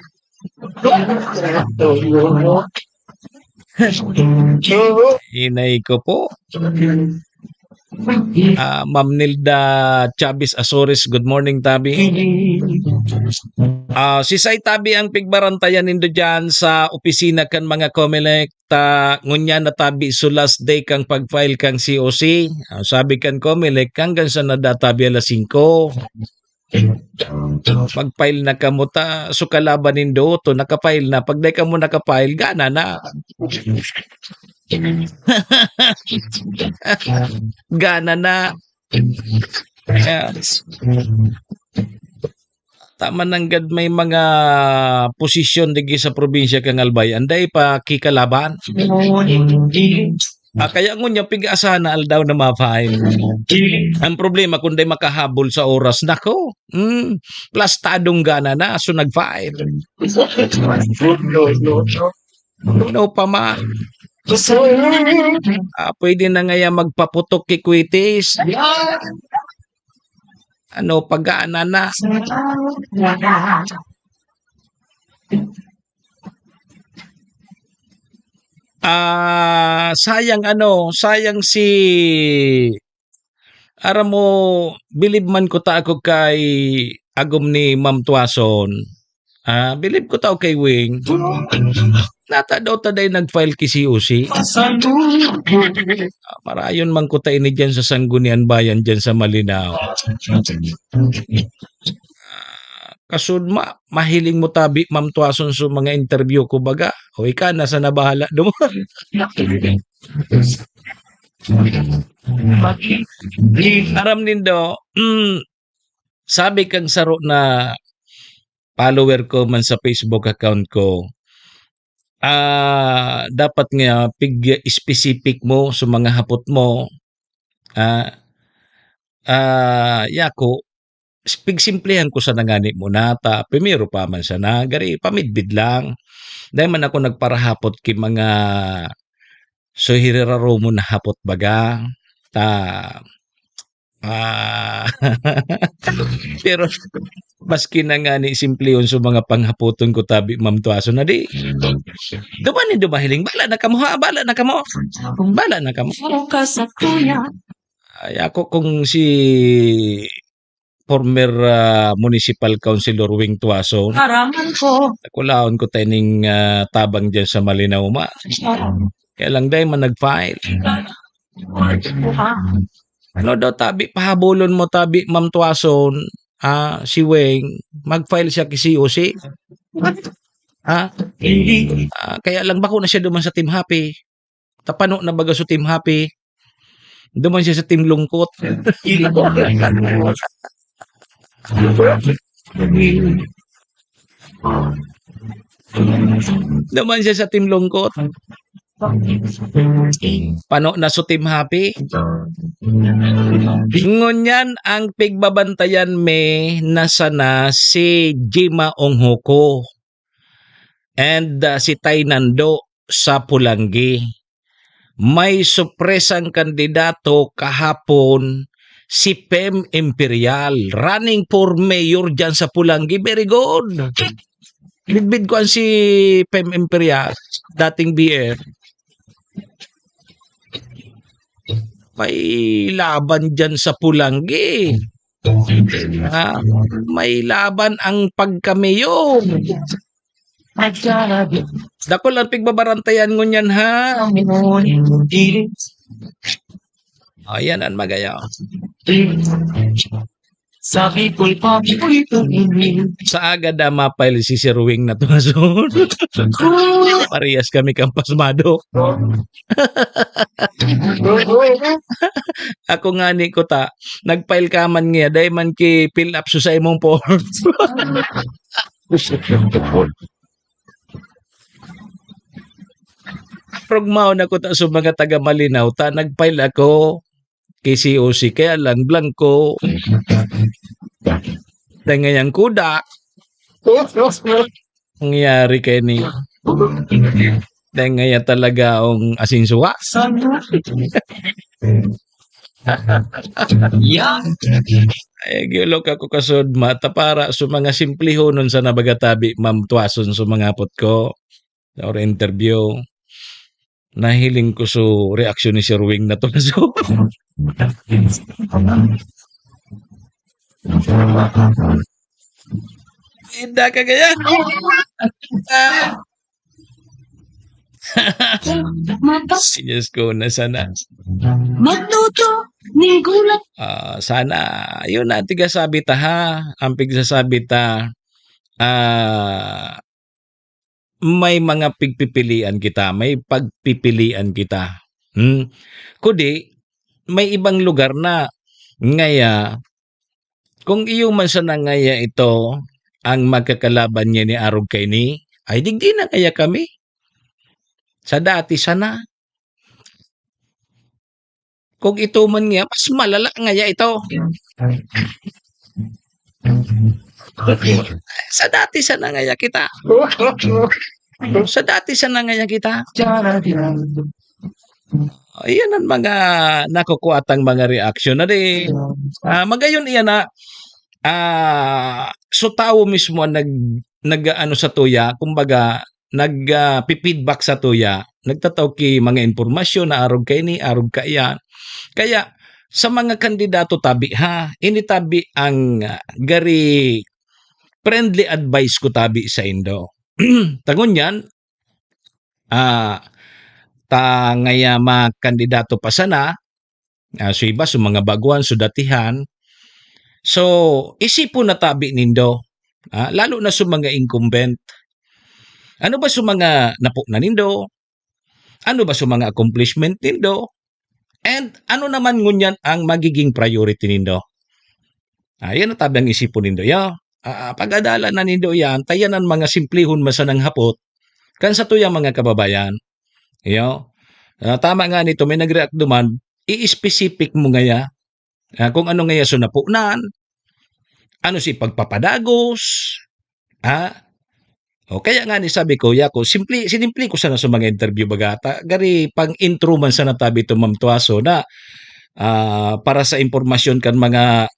Hinay ko po. Ah, Ma'am Nilda Chavez Azores, good morning, tabi. Ah, si Say tabi ang pigbarantayan nindo dyan sa opisina kan mga Comelec, ta ngunyan na tabi so last day kang pag-file kang C O C. Ah, sabi kan Comelec, hanggang sa nadatabi alas singko. Mag-file na kamo ta, so kalaban nindo to, naka-file na. Pag di kamo naka-file, gana na. Gana na. Kaya, tama nanggad may mga posisyon digdi sa probinsya kan Albay, anday pa kikalaban. Ah, kaya ngunyan, pig-asa na aldaw na ma-file. Ang problema, kung di makahabol sa oras, nako, hmm, plastadong gana na, so nag-file. Ano pa ma? Ah, pwede na ngaya magpaputok ki Kwitis. Ano, pagana na. Ah, sayang ano, sayang si, aram mo, bilib man kuta ako kay agom ni Ma'am Tuason. Ah, bilib kuta ako kay Wing. Nata daw ta dai nag-file ki C O C. Ah, marayon man kuta ini diyan sa Sangguniang Bayan diyan sa Malinao. Ah, kasud ma-, mahiling mo tabi, Ma'am Tuason, sa mga interview ko baga. O ika, nasa na bahala duman. Aram nindo, mm, sabi kang saro na follower ko man sa Facebook account ko, ah, dapat nga pig-specific mo sa mga hapot mo. Ah, ah, yako, pigsimplihan ko sana ngani muna ta, primero pa man sana, gari pamidbid lang. Dai man ako nagparahapot ki mga so hiriraromon na hapot baga. Ta, ah, pero maski na ngani simplihon so mga panghapoton ko tabi, Ma'am Tuason, na di, duman nindo mahiling, bala na kamo ha, bala na kamo. Bala na kamo. Bukas sa kuya. Ay, ako kung si former, ah, municipal councilor Wing Tuason, Haraman ko. Nakulaon ko ta ining, ah, tabang diyan sa Malinao ma. Kaya lang dai man nag-file. Ano daw tabi, pahabulon mo tabi, Ma'am Tuason, ah, si Weng, mag-file siya ki C O C. Ha? Ah, kaya lang bako na siya duman sa Team Happy. Tapano na baga sa Team Happy. Duman siya sa Team Lungkot. Duman siya sa Team Lungkot. Pano na su Team Happy? Ngunyan ang pigbabantayan mi na sana si Jima Onghuko and, ah, si Tay Nando sa Pulanggi. May sorpresang kandidato kahapon, si Pem Imperial, running for mayor diyan sa Pulanggi. Very good. Bidbid ko an si Pem Imperial, dating B M. May laban diyan sa Pulanggi. Ah, may laban ang pagka-mayor. Dakul ang pigbabarantayan ngunyan, ha? Ayan ang magaya. Sa Bicol pa, Bicol ito, Sa aga da mapail si Sir Wing na to. Parehas kami kang pasmado. Ako nga ni kuta, nagpail ka man niya, dahil man ki fill up su sa imong form. Rugmaw na kuta sa mga taga Malinaw, ta nagpail ako ki C O C, kaya lang blanco. Dahil ngayang kuda, nangyari kay ni. Dahil ngaya talaga ang asinsuwa. Yan. Ay, giulok ako kasud, mata para sa mga simplihonon sa nabagatabi, Ma'am Tuason, sa mga apot ko, or interview. Nahiling ko so reaksyon ni Sir Wing na to. So, Inda ka kaya? Matas Diyos ko, na sana. Magluto ning gulay. Ah, sana, yun na, tigasabi ta, ha? Ang pigsasabi ta, ah, may mga pigpipilian kita, may pagpipilian kita. Hmm? Kudi, may ibang lugar na ngaya, kung iyo man sana ngaya ito ang magkakalaban niya ni arog kaini, ay digdi na ngaya kami. Sa dati sana. Kung ito man nga, mas malala ngaya ito. Sa dati sana ngaya kita. Sa dati sana ngaya kita. Ayan ang mga nakukuha tang mga reaksyon na di, ah, magayon iyan na, ah, so tawo mismo ang nag-, nag-aano sa tuya, kumbaga, nag, ah, pi-feedback sa tuya, nagtatao ki mga impormasyon na arog kaini, arog kaiyan. Kaya, sa mga kandidato tabi ha, ini tabi ang, ah, gari friendly advice ko tabi saindo. Ta ngunyan, ah, ta ngaya mga kandidato pa sana, ah, so iba, so mga baguhan, so datihan. So, isipon na tabi nindo, ah, lalo na so mga incumbent. Ano ba so mga naponan nindo? Ano ba so mga accomplishment nindo? And ano naman ngunyan ang magiging priority nindo? Ah, yan ang tabi ang isipon nindo, ya. Ah, pag-adalan na nindo yan, ta yan ang mga simplihon man sanang hapot kan satuyang mga kababayan. Iyo. Ah, tama nga nito, may nag-react duman, i-specific mo ngaya, ah, kung ano ngaya so naponan, ano si pagpapadagos, ha? O kaya nga ni sabi ko, ya ko, simple, sinimple ko sana sa mga interview baga, ta, gari pang intro man sana tabi to, Ma'am Tuaso, na, ah, para sa impormasyon kan mga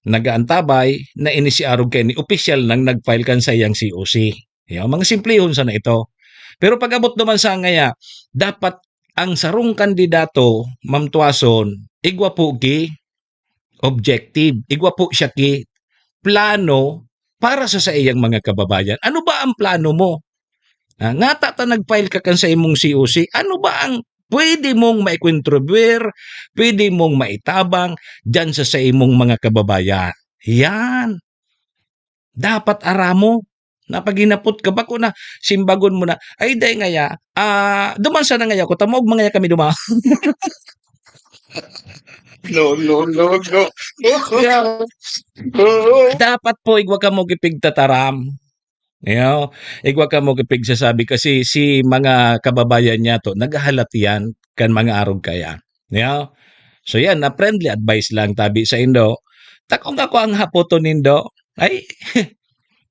nagaantabay, na ini si arog kaini opisyal nang nag-file kan saiyang C O C. Ya, mga simplihon sana ito. Pero pag-abot naman sa ngaya, dapat ang sarong kandidato, Ma'am Tuason, igwa po ki objective, igwa po siya ki plano para sa saiyang mga kababayan. Ano ba ang plano mo? Ah, ngata ta nag-file ka kan sa imong C O C, ano ba ang pwede mong maikontribuyar, pwede mong maitabang diyan sa, sa imong mga kababayan? Yan. Dapat aram mo. Na pag hinapot ka, bako na, simbagon mo na, "Ay, dai ngaya, ah, duman sana ngaya ako, ta maogma ngaya kami duman." No, no, no, no. Yeah. Oo. Dapat po, igwa kamo gipigtataram. Iyo, igwa kamo kipigsasabi kasi si mga kababayan niya to, naghahalat yan kan mga arog kaya. Iyo. So yan, na friendly advice lang tabi sa indo. Takong ako ang hapoton nindo. Ay,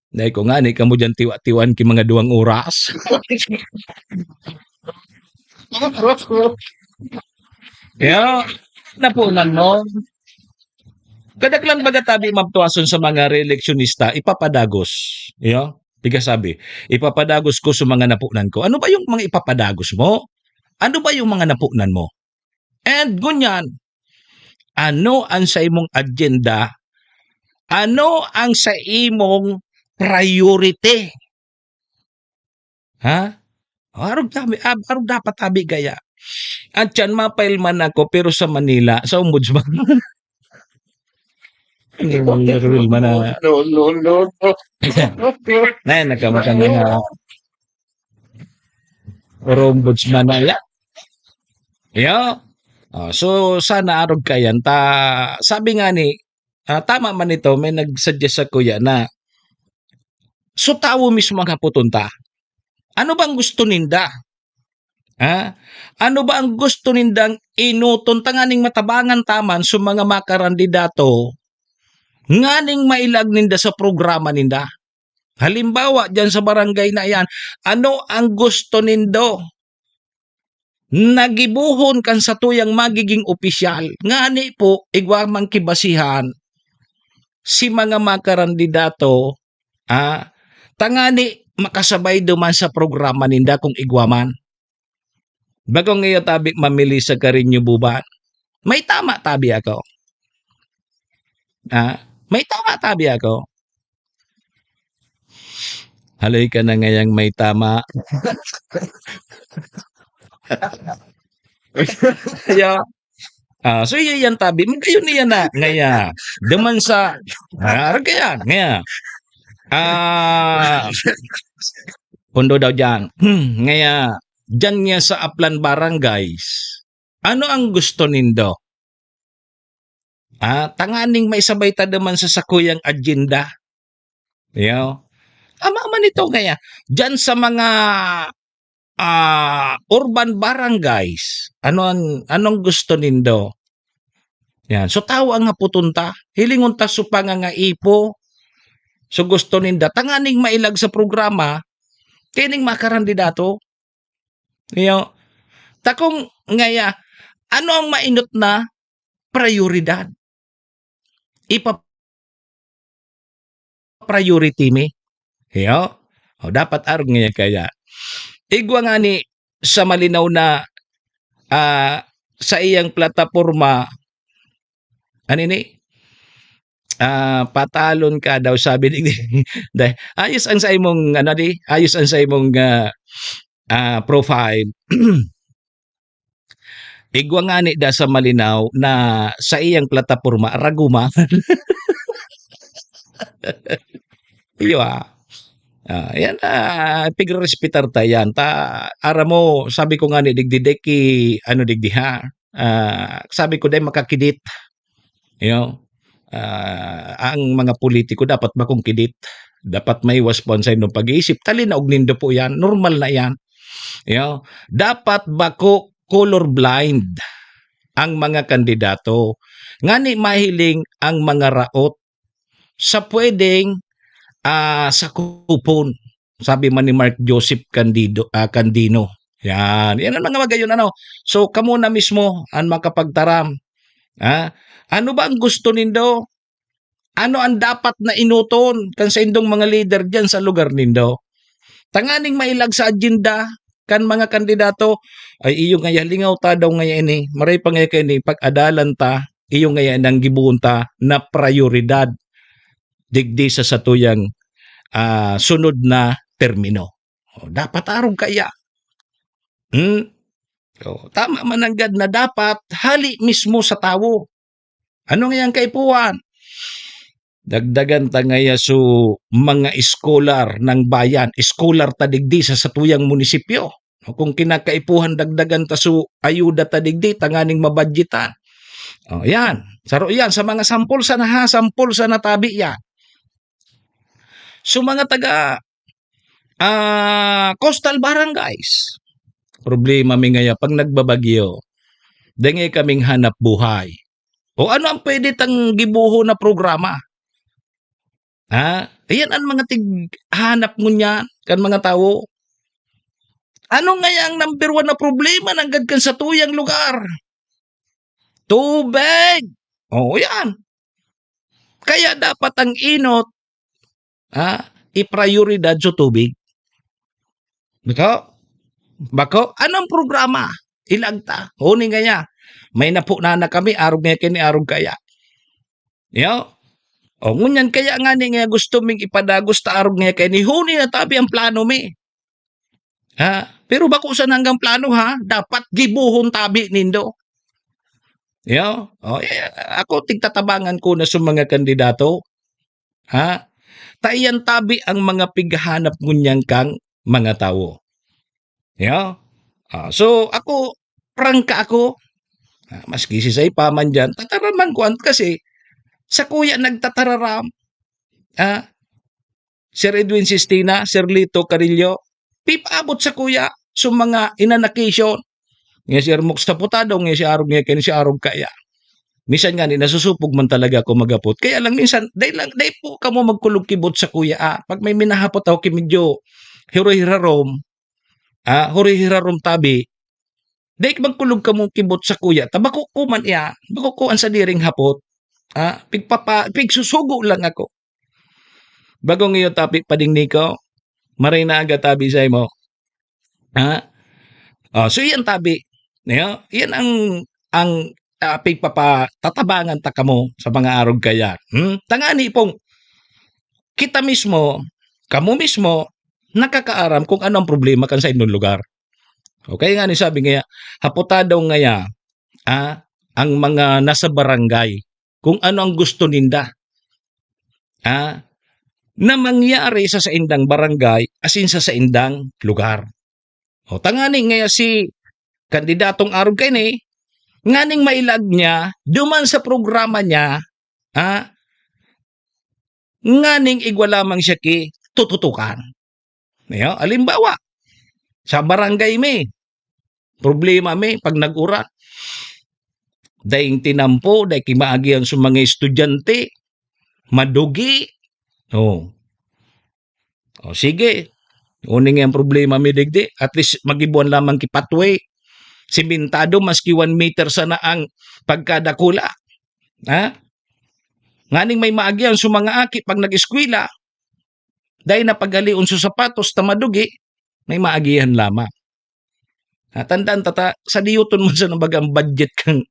dahil ko nga, ni kamo dyan tiwa-tiwan ki mga duwang oras. Iyo, napunan mo. Kadaklan baga tabi mabtuason sa mga reeleksyonista, ipapadagos. Iyo, tiga sabi, ipapadagos ko sa mga napunan ko. Ano ba yung mga ipapadagos mo? Ano ba yung mga napunan mo? And ngunyan, ano ang sa imong agenda? Ano ang sa imong priority? Ha? Arog tabi, ab-, arog dapat tabi gaya. At yan, mapail man ako, pero sa Manila, sa ombudsman. Hindi mo yung real man na. No, no, no, no. Na, nagkamatang na nga. Or ombudsman na yan. Yeah. Oh, so, sana arog kayan. Ta, sabi nga ni, ah, tama man ito, may nag-suggest sa kuya na, so tawo mismo ang hapoton ta. Ano bang gusto ninda? Ha? Ano ba ang gusto nindang enoton tanganing matabangan ta man sa mga makarandidato nganing mailag ninda sa programa ninda? Halimbawa, diyan sa barangay na iyan, ano ang gusto nindo na gibohon kan satuyang magiging opisyal? Ngani po, igwa man ki basihan si mga makarandidato, ah, tangani makasabay duman sa programa ninda kung igwa man. Bakong iyo tabi mamili sa Carreño Buban. May tama tabi ako. Ah, may tama tabi ako. Haloy ka na ngayang may tama. Yeah. Ah, so iyo yan tabi. Magayon niya na. Ngaya, duman sa, ah, kaya, ngaya. Ah, pundo daw dyan. Hmm, ngaya, dyan niya sa Aplan Barangays. Ano ang gusto nindo? Ah, tanganing maisabay ta naman sa sakuyang agenda. Yo. Tama man ito kaya. Diyan sa mga, ah, urban barangays, ano ang, anong gusto nindo? Yan. So, tawo ang haputon ta. Hilingon ta so pangangaipo. So, gusto ninda. Tanganing mailag sa programa, kining makarandidato. Iyo. Takong ngaya, ano ang mainot na prayoridad? Ipa-priority mi. Iyo. O, dapat arog ngaya kaya. Igwa nga ni sa malinaw na, ah, sa iyang plataporma, ano ini? Ah, patalon ka daw, sabi ni, dai, ayos ang sa imong, ano, di, ayos ang sa imong, ah, ah, profile. Igwa ngani da sa malinaw na sa iyang plataporma, raguma. Iyo, ah. Ah, yan, ah, pigrerespetar ta yan. Ta, aram mo, sabi ko ngani digdi, dai ki, ano, digdi, ha? Ah, sabi ko, dai makakidit. Iyo, ah, ang mga politiko dapat bakong kidit. Dapat maiwas po ang sa inyong pag-iisip. Talinaog nindo po yan. Normal na yan. Iyo, dapat bako color blind ang mga kandidato. Ngani mahiling ang mga raot sa pwedeng, ah, sakupon. Sabi man ni Mark Joseph Candido, ah, Candino. Yan. Yan ang mga magayon, ano. So, kamo na mismo ang makapagtaram. Ha? Ano ba ang gusto nindo? Ano ang dapat na enoton kan saindong mga lider diyan sa lugar nindo? Tanganing mailag sa agenda kan mga kandidato, ay iyo ngaya, lingaw ta daw ngaya ini, maray pa ngaya kaini, pag-adalan ta, iyo ngaya nang gibohon ta na prayoridad digdi sa satuyang, ah, sunod na termino. O, dapat arog kaya. Hmm? O, tama man nanggad na dapat hali mismo sa tawo. Ano ngayang kaipuhan? Dagdagan ta ngaya so mga scholar ng bayan, scholar ta digdi sa satuyang munisipyo. No, kung kinakaipuhan dagdagan ta so ayuda ta digdi tanganing mabadyetan. O, yan. Saro yan. Sa mga sampol sana ha, sampol sana tabi yan. So, mga taga ah, coastal barangays. Problema mi ngaya 'pag nagbabagyo, dai ngaya kaming hanap buhay. O ano ang pwede tang gibohon na programa? Ha? Ayan ang mga tig-, hanap ngunyan kan mga tawo. Ano ngaya ang number one na problema nanggad kan satuyang lugar? Tubig! Oo, yan. Kaya dapat ang enot, ha, iprayoridad sa tubig. Bako? Bako? Anong programa? Ilagta. Huni ngaya, may napo na na kami, arog ngaya kaini, arog kaya. Yo? O, ngunyan kaya ngani nga gusto ming ipadagos ta arog ngaya kaini, huni na tabi ang plano mi. Ha? Pero bako sana hanggang plano, ha? Dapat gibohon tabi nindo. Yo? O, eh, ako tigtatabangan ko na sa mga kandidato. Ha? Ta iyan tabi ang mga pighahanap ngunyan kang mga tawo. Yo? Ah, so ako, prangka ako. Ah, maski si Say pa man diyan, tataraman ko an-, kasi sakuya nagtatararam. Ah, Sir Edwin Sistina, Sir Lito Carillo, pipaabot sakuya sa mga inanakisyon. Nga si Ermok sa putado, nga si Arog, nga kini si Arog kaya. Minsan nga ni nasusupog man talaga ako maghapot. Kaya lang minsan, dai lang, dai po kamo magkulog kibot sakuya, ah. Pag may minahapot ako ki medyo hiro-hirarom, ah, hiro-hirarom tabi, dai magkulog kamo kibot sakuya. Ta bako ko man iya, bako ko an sadiring hapot. Ah, pigpapa-, pigsusugo lang ako. Bagong iyo tapi pading niko, maray na aga tabi sa imo. Ha? Oh, so iyan tabi. Niyo? Iyan ang, ang, ah, pigpapatatabangan ta kamo sa mga arog kaya. Hmm? Tangani pong kita mismo, kamo mismo, nakakaaram kung ano ang problema kan sa inyong lugar. Okay nga ni sabi ngaya, hapota daw ngaya, ah, ang mga nasa barangay kung ano ang gusto ninda. Ah, na mangyari sa saindang barangay asin sa saindang lugar. O, tangani ngaya si kandidatong arog kaini, nganing mailag niya, duman sa programa niya, ah, nganing igwa lamang siya ki tututukan. Niyo? Halimbawa, sa barangay mi, problema mi 'pag nag-uran. Daing tinampo, dai ki maagihan sa mga estudyante, madugi. Oh. O, sige. Uning ang problema mi digdi. At least, magibuan lamang ki pathway. Simentado, maski one meter sana ang pagkadakula. Ha? Nganing may maagihan sa mga aki 'pag nag-eskwela, dai na paghalion sa sapatos ta madugi, may maagihan lamang. Ah, tandaan ta, ta, sadiyoton man sana baga ang budget kan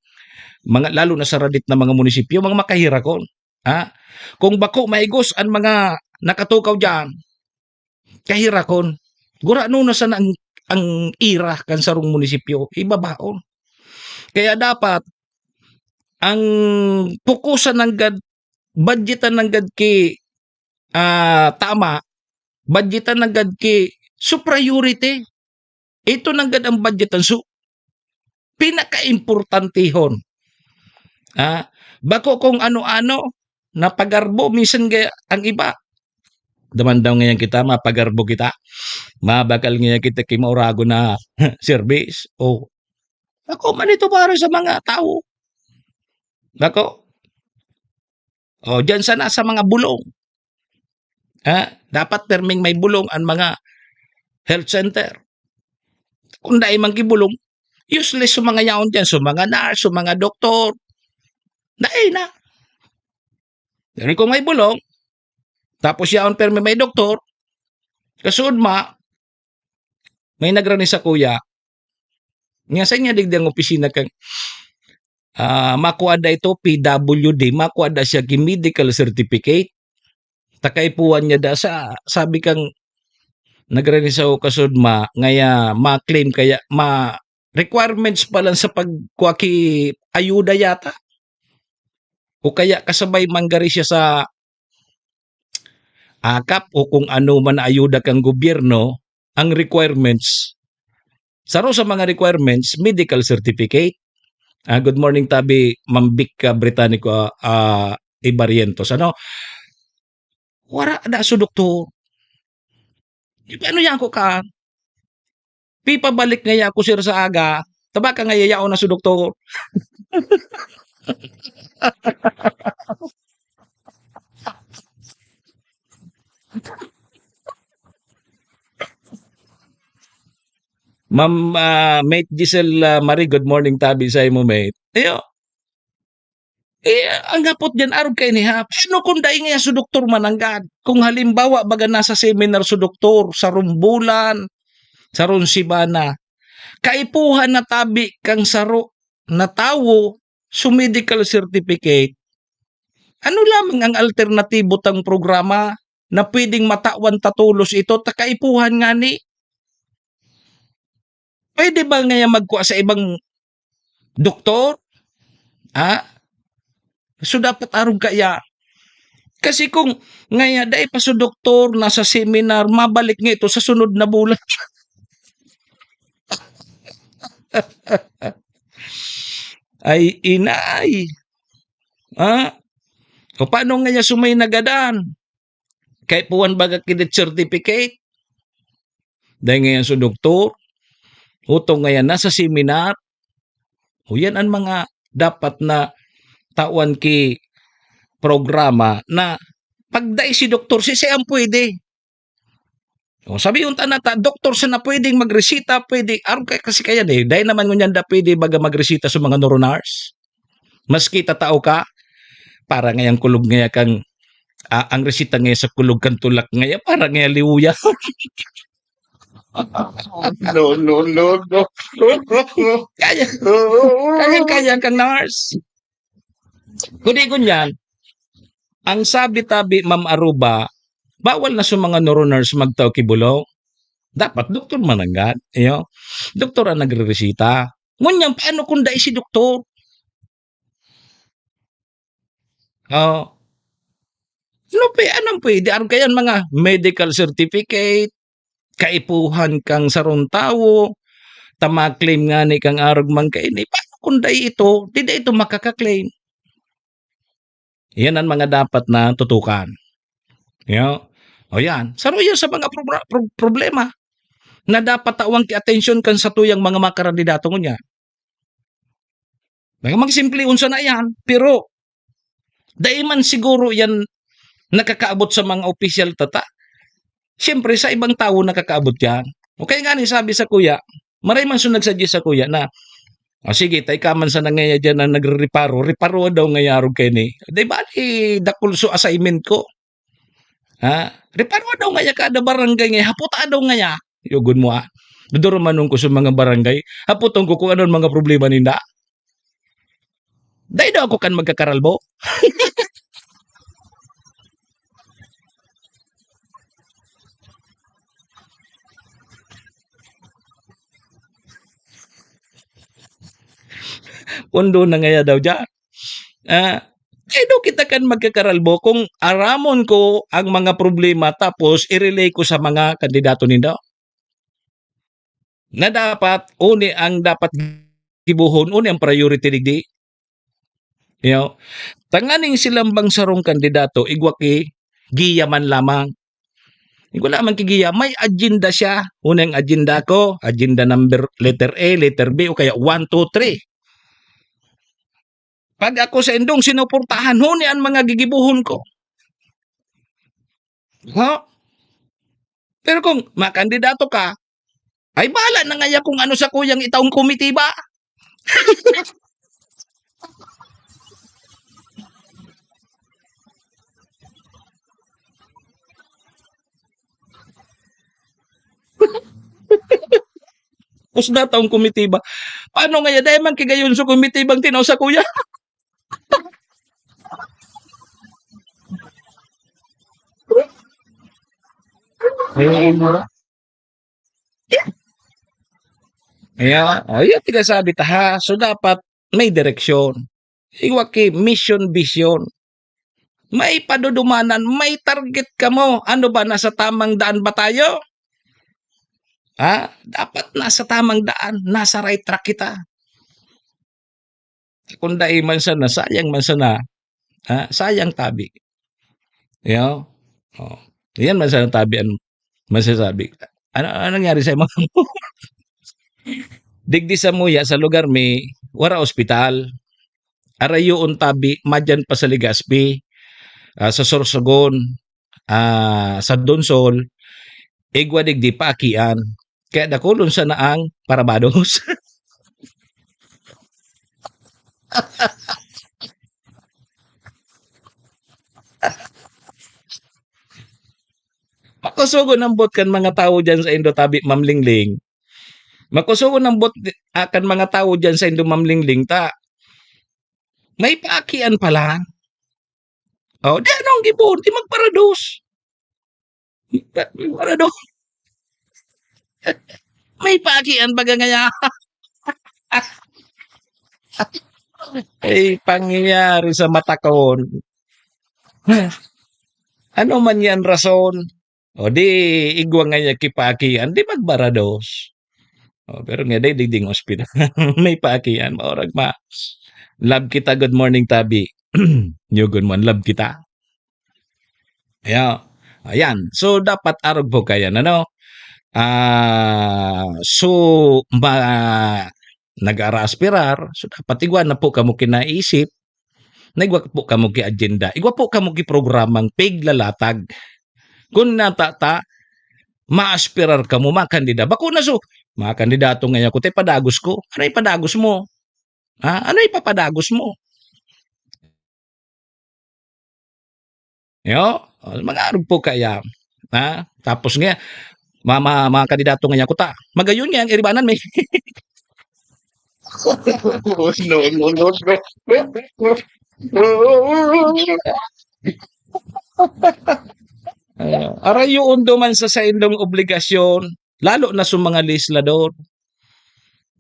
mga, lalo na sa radit na mga munisipyo, mga makahirakon. Ha? Kung bako mahigos an mga nakatukaw diyan, kahirakon. Gurano na sana ang, ang ira kan sarong munisipyo, ibabaon. Kaya dapat, ang pukusan nanggad, budgetan nanggad ki, ah, tama, budgetan nanggad ki su priority. Ito nanggad ang budgetan su pinakaimportantehon. Ah, bako kung ano-ano, napagarbo, minsan gaya ang iba. Daman daw ngayon kita, mapagarbo kita. Mabakal ngayon kita ki maurago na service. O, ako man ito para sa mga tao. Bako. O, diyan sana sa mga bulong. Ha? Dapat perming may bulong ang mga health center. Kung dai man ki bulong, useless sa mga yaon diyan, sa mga nurse, sa mga doktor. Dai na. Pero kung may bulong, tapos yaon permi may doktor, kasuod ma, may nagrani sakuya, nga sa inya digdi ang opisina kang, ah, makua da ito, P W D, makua da siya ki medical certificate. Ta kaipuhan niya da sa, sabi kang nagrani sa kasuod ma, ngaya ma-claim kaya, ma-, requirements pa lang sa pagkua ki ayuda yata. O kaya kasabay manggari siya sa akap o kung ano man na ayuda kang gobyerno, ang requirements, saro sa mga requirements, medical certificate. Ah, good morning, tabi, Ma'am Vic, ah, Britannico, ah, ah, Ibarientos. Ano? Wara na sa doktor. Di paano yan ko ka? Pipabalik ngaya ako, sir, sa aga. Taba ka ngaya yaon na sa doktor. Ma'am, ah, Mate Giselle, ah, Marie, good morning, tabi sa imo, mate. Ayo. Eh, ang hapot diyan, arog kaini, ha? Paano kung dai ngaya sa doktor mananggad? Kung halimbawa, baga nasa seminar sa doktor, sarong bulan, sarong semana, kaipuhan na tabi kang saro na tawo, so medical certificate, ano lamang ang alternatibo tang programa na pwedeng matawan ta tolos ito ta kaipuhan ngani? Pwede ba ngaya magkua sa ibang doktor? Ha? So, dapat arog kaya. Kasi kung ngaya dai pa sa doktor, nasa seminar, mabalik nga ito sa sunod na bulan. Ay, inay. Ha? O paano ngaya sumay nagadan? Kaipuhan baga ki death certificate? Dai ngayan sa doktor? Utong ngayan nasa seminar? O yan ang mga dapat na tawan ki programa na pag dai si doktor, si siya ang pwede. O, sabi yung tana ta, doktor siya na pwedeng magresita, pwede, aron kay kasi kaya eh, dai naman ngunyan da pwede baga magresita sa mga neuronars. Maski tatao ka, para ngayang kulog ngaya kang, ah, ang resita ngaya sa kulog kan tulak ngaya, para ngaya liuya. No, no, no, no. Kaya, kayang-kaya kang nurse. Kundi ngunyan, ang sabi tabi, Ma'am Aruba, bawal na sa mga neuronars magtao ki bulong. Dapat doktor mananggad, iyo. Doktor ang nagreresita. Ngunyan, paano kung dai si doktor? Oh. Ano pa, anong pwede? Aron kayan mga medical certificate, kaipuhan kang sarong tawo, ta ma-claim ngani kang arog man kaini. Paano kung dai ito? Di dai ito makaka-claim. Yan ang mga dapat na tutukan. Yo? O yan. Saro yan sa mga pro-, pro-, problema na dapat tawang ki atensyon kan satuyang mga, mga karandidato ngunyan. Mga, mga simple unsa na yan, pero dai man siguro yan nakakaabot sa mga opisyal tata. Siyempre, sa ibang tawo nakakaabot yan. O kaya nga ni sabi sa kuya, maray man so nagsadya sa kuya na, "O sige, tay ka man sa nangaya dyan na nagrereparo, reparo daw ngayarog kayo ni." Di ba, di dakul so assignment ko? Ha? Reparo daw ngaya kada barangay ngaya, hapota daw ngaya. Yugon mo, ah. Dudurumanon ko sa mga barangay, hapoton ko kung ano ang mga problema ninda. Dai daw ako kan magkakaralbo. Pondo na ngaya daw dyan. Ah, kaya daw kita kan magkakaralbo kung aramon ko ang mga problema tapos i-relay ko sa mga kandidato nindo. Na dapat, uni ang dapat gibohon, uni ang priority digdi. You know? Tanganing silang bang sarong kandidato, igwa ki giya man lamang. Igwa lamang ki giya, may agenda siya. Uni ang agenda ko, agenda number, letter A, letter B, o kaya one, two, three. Pag ako sa indong sinuportahan, huni ang mga gigibohon ko. Ha? Pero kung makandidato ka, ay bahala na ngaya kung ano sa kuyang itaong komitiba. Tapos nataong komitiba. Paano ngaya? Dahil man kigayon sa komitibang tinaw sa kuya. Ay, mura. Ayan. O, yan, tiga sabi ta, ha? So, dapat may direksyon. Iwa ki mission, vision. May padudumanan, may target kamo. Ano ba, nasa tamang daan ba tayo? Ha? Dapat nasa tamang daan, nasa right track kita. Kung dai man sana, sayang man sana. Ha? Sayang tabi. Yo? Oh. Yan man sana tabi ang Masasabi, ano, ano nangyari sa mga Digdi sa muya, sa lugar mi, wara ospital. Arayoon tabi, madyan pa sa Legazpi, ah, sa Sorsogon, ah, sa Donsol, igwa digdi paakian. Kaya dakulon sana ang parabados. Makusogon ang bot kan mga tawo diyan sa indo tabi, Ma'am Lingling. Makusogon ang bot, ah, kan mga tawo diyan sa indo, Ma'am Lingling, ta may paakian pala. Oh, di anong gibohon? Di magparados. Magparados. May paakian baga ngaya. Ay, pangyayari sa matakon. Ano man yan rason? O di, igwa nga niya kipaakian, di magbarados. O, pero nga, day, digding ospital. May paakian, maurag ma. Love kita, good morning, tabi. Yugon mo, love kita. Ayan. Ayan. So, dapat arog po kayan, ano? Ah, so, ma-, nag-aara-aspirar, so, dapat igwa na po kamo kinaisip, na igwa po kamo ki agenda, igwa po kamo ki programang piglalatag. Kun natata, maaspirar kamo, makandida. Bako na so, makandidato ngaya ko, tay padagos ko. Ano ipadagos mo? Ha? Ano ipapadagos mo? Yo, oh, mga arog po kaya. Ha? Tapos nga, ma-, ma-, mga kandidato nga niya kuta. Magayon nga ang iribanan, may. No, no, no, no. Ah, aray, yung undo man sa saindong obligasyon, lalo na sa mga legislador.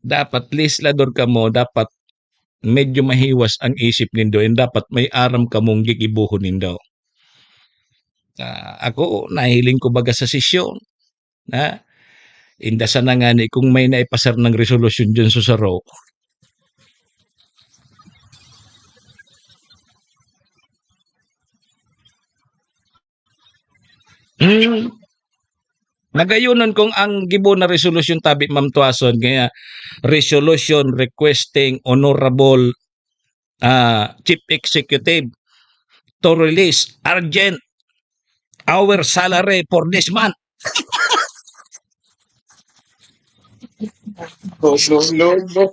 Dapat legislador kamo, dapat medyo mahiwas ang isip nindo, and dapat may aram kamong gigibohon nindo. Ah, ako, nahiling ko baga sa sesyon, na inda sana ngani kung may naipasar ng resolusyon dyan sa saro. Hmm. Nagayonon kong ang gibo na resolusyon tabi, Ma'am Tuason, kaya resolution requesting Honorable, ah, Chief Executive to release urgent our salary for this month. No, no, no, no.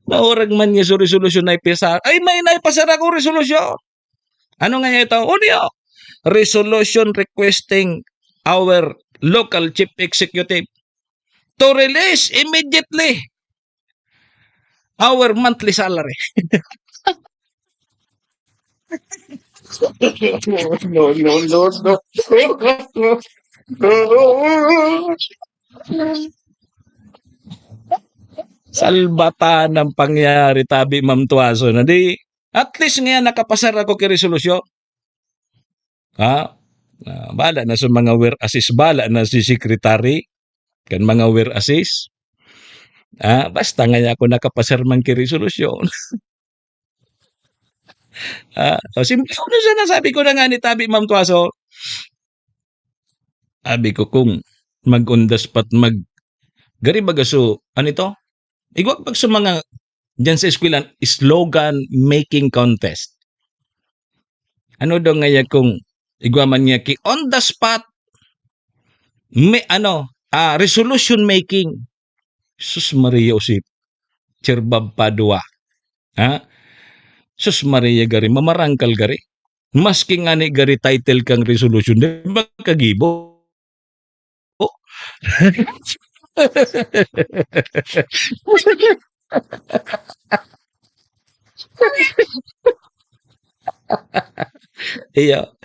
Maurag man nga sa resolusyon na ipisa-, ay, may naipasar akong resolusyon. Ano nga ito? Unyo, resolution requesting our local chief executive to release immediately our monthly salary. No, no, no, no. Salbatan ang pangyari, tabi, Ma'am Tuason. Na di, at least ngayon, nakapasar ako ki resolusyon. Ha? Ah, bala na sa mga where assist, bala na si secretary, kan mga where assist. Ah, basta nga ako nakapasar man ki resolusyon. Ah, o, simple ko na sana, sabi ko na nga ni tabi, Ma'am Tuaso. Sabi ko, kung mag-on the spot, mag-, gari baga so, ano ito? Igwa pag sa mga, dyan sa eskwelahan, slogan making contest. Ano daw nga yan kung igwa man niya ki on the spot, may ano, ah, resolution making. Sus Maria, o si Cherbab Padua. Ha? Sus Maria, gari, mamarangkal gari. Maski nga ni gari title kang resolution, di ba kagibo? Iyo.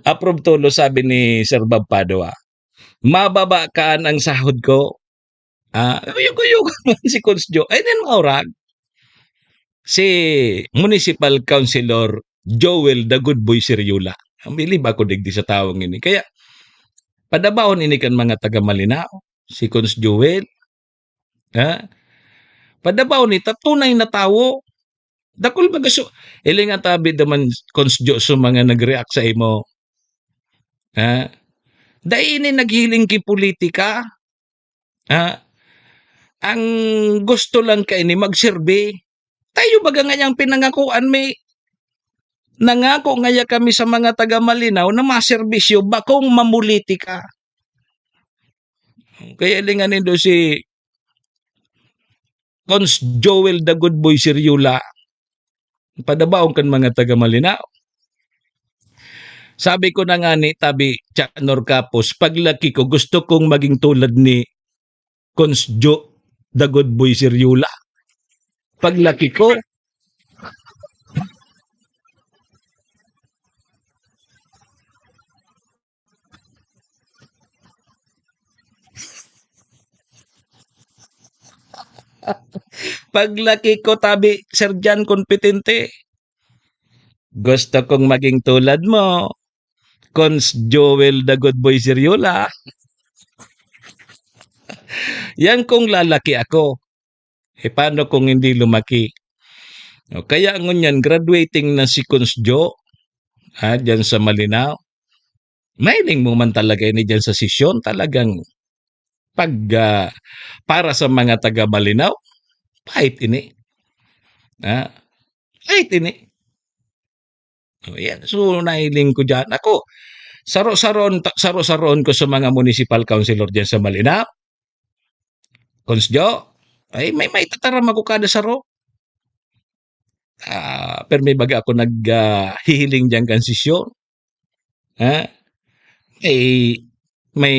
Approve tulos, sabi ni Sir Bob Padua. Mababa kaan ang sahod ko. Ah, uyog-uyog man si Cons Jo. Ay, din maurag. Si Municipal Councilor Joel The Good Boy Siriola. Ang bilib ako digdi sa tawong ini. Kaya, padabahon ini kan mga taga Malinao, si Cons Joel. Ha? Padabahon ni ta, tunay na tawo. Dakul baga su-, hiling nga tabi naman, Cons Jo, sa mga nag-react sa imo. Ha? Dai ini naghiling ki politika. Ha? Ang gusto lang kaini magserbi. Tayo baga ngayang pinangakoan mi. Nangako ngaya kami sa mga taga Malinao na maserbisyo, bakong mamolitika. Kaya hilingan nindo si Cons Joel The Good Boy Siriola, padabaon kan mga taga Malinao. Sabi ko na nga ni tabi, Cha Nor Capos, paglaki ko, gusto kong maging tulad ni Cons Jo, The Good Boy Siriola. Paglaki ko, paglaki ko, tabi, Sir Jan Competente, gusto kong maging tulad mo, Cons Joel The Good Boy Siriola. Yan kung lalaki ako. E, paano kung hindi lumaki? O, kaya ngunyan, graduating na si Cons Jo, ah, dyan sa Malinao. Mahiling mo man talaga ini dyan sa sesyon, talagang pag, ah, para sa mga taga Malinao, pait ini. Ah, pait ini. O, yan. So, nahiling ko diyan. Ako, saro-saron ta-, saro-saron ko sa mga municipal councilor diyan sa Malinao. Cons Jo, ay, may, may tataram ako kada saro. Ah, pero may baga ako nag, ah, hihiling diyan kan sesyon. Ha? Eh, may,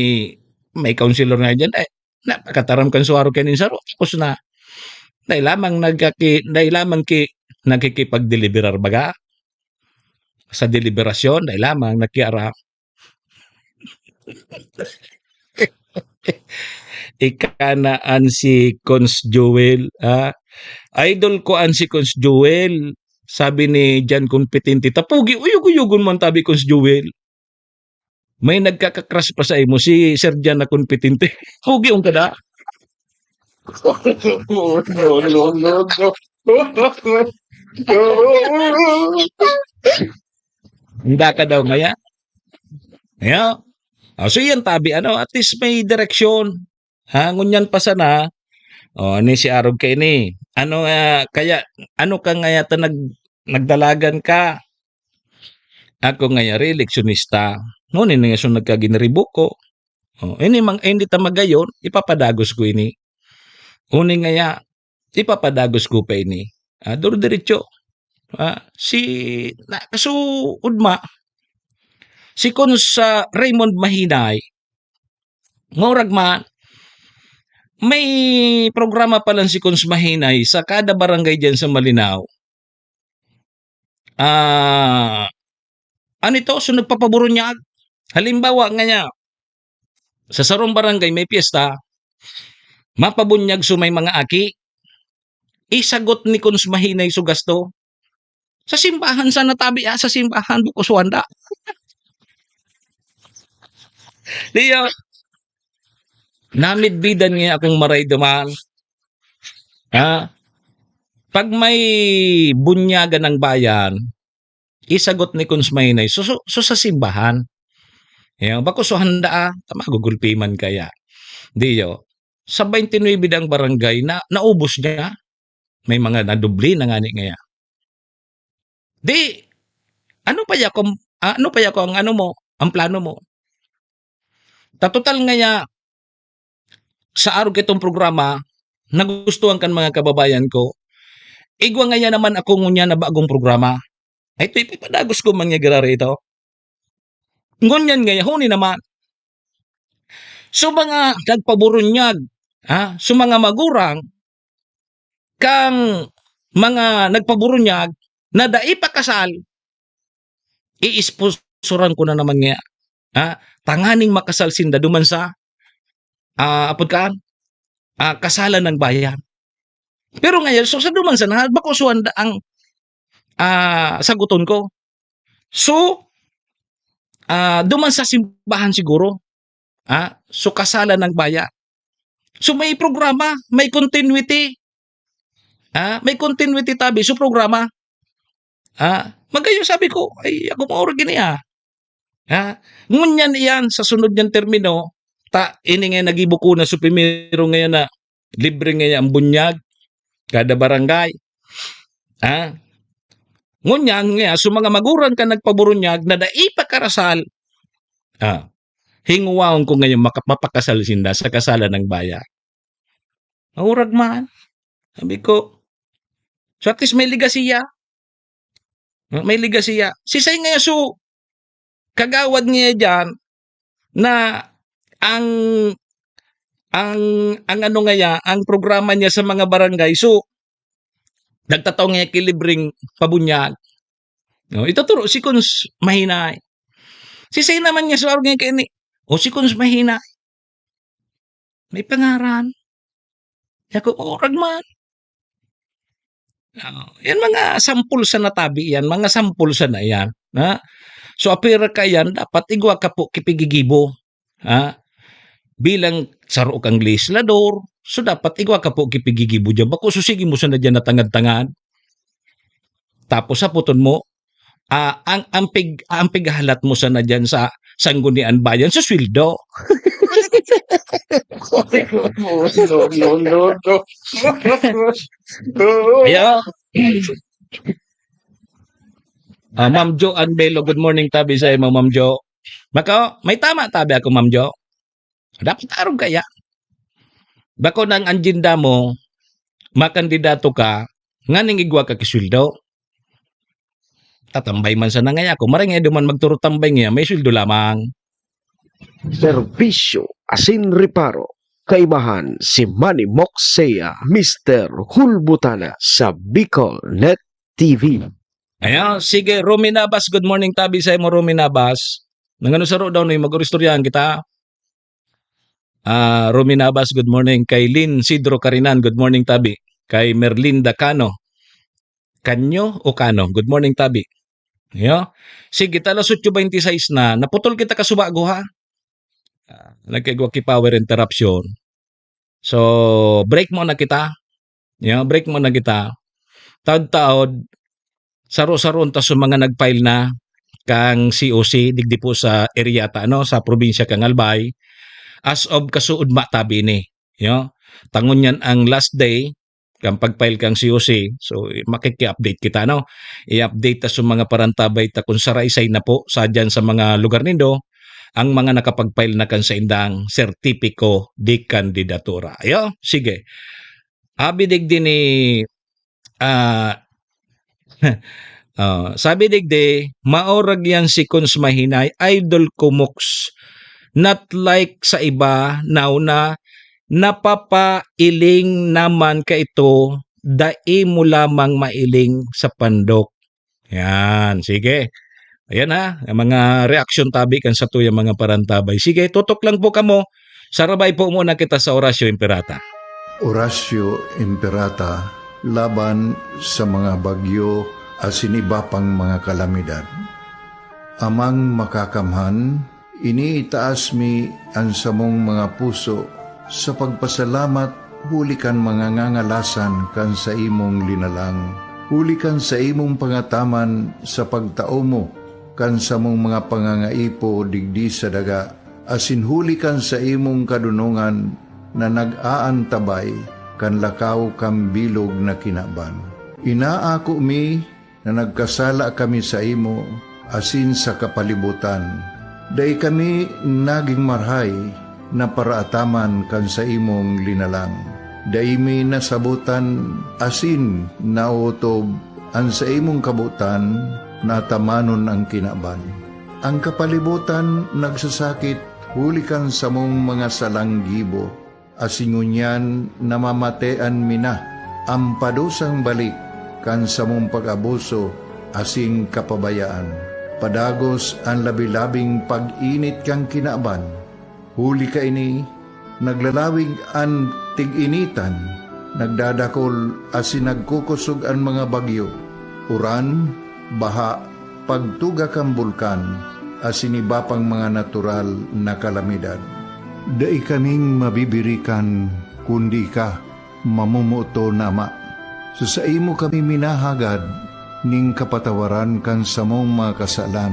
may councilor nga diyan, ay, napakataram kan suwaro kaning saro. Tapos na, dai lamang nagkaki-, dai lamang ki-, nakikipagdeliberar baga. Sa deliberasyon, dai lamang nakiaram. Ika na an si Cons Joel, ah. Idol ko an si Cons Joel. Sabi ni Jan Competente, "Tapugi, uyog-uyogon man tabi, Cons Joel." May nagkaka-crush pa sa imo, si Sir Jan na Competente. Pugi ang kada. No, no, no, no. Hindi ka daw ngaya. Yeah. Ah, so yan, tabi, ano, at least may direksyon. Ha, ngunyan pa sana, oh, ni si arog kaini. Ano, ah, kaya, ano ka ngaya ta nag-, nagdalagan ka? Ako ngaya, reeleksyonista. Ngunyan nga so nagkaginiribo ko. Oh, ini mang, hindi ta magayon, ipapadagos ko ini. Uni ngaya, ipapadagos ko pa ini. Ah, duro-diretso. Ah, si, na, kaso, ugma, si Cons Raymond Mahinay, ngorag man, may programa pa lang si Cons Mahinay sa kada barangay diyan sa Malinao. Ah, ano ito? So, nagpapaburunyag. Halimbawa, ngaya, sa sarong barangay may piyesta, mapabunyag so may mga aki, isagot ni Cons Mahinay so gasto. Sa simbahan sana tabi, ah, sa simbahan, bukos wanda. Diyo, namidbidan niya akong maray duman. Ha? Pag may bunyagan ng bayan, isagot ni Cons Mahinay, so, so, so sa simbahan. Yan, bako so handa, ah, ta magugulpi man kaya. Diyo, sa twenty-nine dang barangay na naubos niya. May mga nadubli na ngani ngaya. Di, ano pa ya kung, ano pa ya kung ang ano mo, ang plano mo? Ta total ngaya, sa arog itong programa, nagustuhan kan mga kababayan ko, igwa ngaya naman ako ngunyan na bagong programa. Ay, ito, ipapadagos ko man nga girari ito. Ngunyan ngaya, huni naman. So, mga nagpaburunyag, ha? So, mga magurang, kang mga nagpaburunyag na dai pa kasal, iisponsoran ko na naman ngaya, ha? Tanganing makasal sinda duman sa, ah, apod kaan? Ah, kasalan ng bayan. Pero ngayon, so, sa duman sana, bako so handa ang, ah, saguton ko. So, ah, duman sa simbahan siguro. Ah, so, kasalan ng bayan. So, may programa, may continuity. Ah, may continuity tabi sa programa. Ah, magayo sabi ko, "Ay, ako maurag ini, ah." Ha? Ngunyan iyan, sa sunod niyang termino, ta, ini nga nagibo ko na sa primero ngayon na libre nga ang bunyag, kada barangay. Ha? Ngunyan nga, so mga magurang ka nagpaburunyag na dai pa karasal, ah, hingwaon ko ngayon maka-, mapakasal sinda sa kasalan ng bayan. Maurag man. Sabi ko, so at least may ligasiya. May ligasiya. Si Say nga so, kagawad niya diyan na ang, ang, ang ano nga ya, ang programa niya sa mga barangay. So, nagtatao nga ki libreng pabunyag. No, ituturo si Cons Mahinay. Si Say naman niya, so, arog nga kaini, "O, si Cons Mahinay, may pangaran." Ako, "Urag man." Oh, yan mga sampol sa natabi yan, mga sampol sa na yan, ha? So, apira ka yan, dapat igwa ka po kipigigibo, ha? Bilang saro kang legislador, so dapat igwa ka po kipigigibo diyan. Bako, so sige mo sana diyan na tangad-tangad. Tapos saputon mo, ah, ang, ang pig-, ang pighahalat mo sana diyan sa Sanggunian Bayan, sa sweldo. No, no, no, no. Ayo. Ah, Ma'am Jo Anbelo, good morning tabi sa imo, Ma'am Jo. Maka, may tama tabi ako, Ma'am Jo. Dapat arog kaya. Bako nang agenda mo, makandidato ka, nganing igwa ka kisweldo. Tatambay man sana ngaya ako. Maray nga duman magturo tambay ngaya, may sweldo lamang. Serbisyo asin reparo. Kaibahan si Manny Moxea, Mister Hulbutana sa Bicol Net T V. Ayan, sige, Romy Nabas, good morning tabi sa imo, Romy Nabas. Nangano saro daw ni mag-oristoryahan kita? Ah, Romy Nabas, good morning. Kay Lynn Sidro Carinan, good morning tabi. Kay Merlinda Cano. Kanyo o Cano? Good morning tabi. Yo. Sige, ta alas otso beintisais na. Naputol kita kasubago, ha? Ah, nagkaigwa ki power interruption. So, break muna kita. Yo, break muna kita. Taod-taod, saro-saro ta sa mga nag-file na kang C O C digdi po sa area ta, ano, sa probinsya kang Albay. As of kasuodma tabi ni. Yo. Tangon yan ang last day kan pag-file kang C O C. So, makiki-update kita, no? I-update ta sa mga parantabay ta kung saraysay na po sa dyan sa mga lugar nindo ang mga nakapag-file na kan saindang sertipiko de kandidatura. Ayo, sige. Abi digdi ni, ah, oh, sabi digdi, "Maurag yan si Cons Mahinay, idol ko, Mox. Not like sa iba, now na napapailing naman ka ito, dai mo lamang mailing sa pandok." Yan, sige. Ayan ha, ang mga reaksyon tabi kan satuyang mga parantabay. Sige, tutok lang po kamo. Sarabay po muna kita sa Orasyo Imperata. Orasyo Imperata laban sa mga bagyo asin iba pang mga kalamidad. Amang Makakamhan, iniitaas mi an samong mga puso sa pagpasalamat huli kan mga ngangalasan kan saimong linalang, huli kan saimong pangataman sa pagtao mo kan samong mga pangangaipo digdi sa daga, asin huli kan saimong kadonongan na nag-aantabay kan lakaw kan bilog na kinaban. Inaako mi na nagkasala kami saimo asin sa kapalibotan. Dai kami nagin marahay na paraataman kan saimong linalang. Dai mi nasabotan asin naotob an saimong kabotan na atamanon an kinaban. An kapalibotan nagsasakit huli kan samong mga salang gibo, asin ngunyan namamatean mi na an padusang balik kan samong pag-abuso asin kapabayaan. Padagos an labi-labing pag-init kan kinaban. Huli kaini, naglalawig an tig-initan, nagdadakol asin nagkukosog an mga bagyo, uran, baha, pagtuga kan bulkan, asin iba pang mga natural na kalamidad. Dai kaming mabibirikan, kundi ika, mamomoton na Ama. Sa saimo kami minahagad ning kapatawaran kan samong mga kasalan.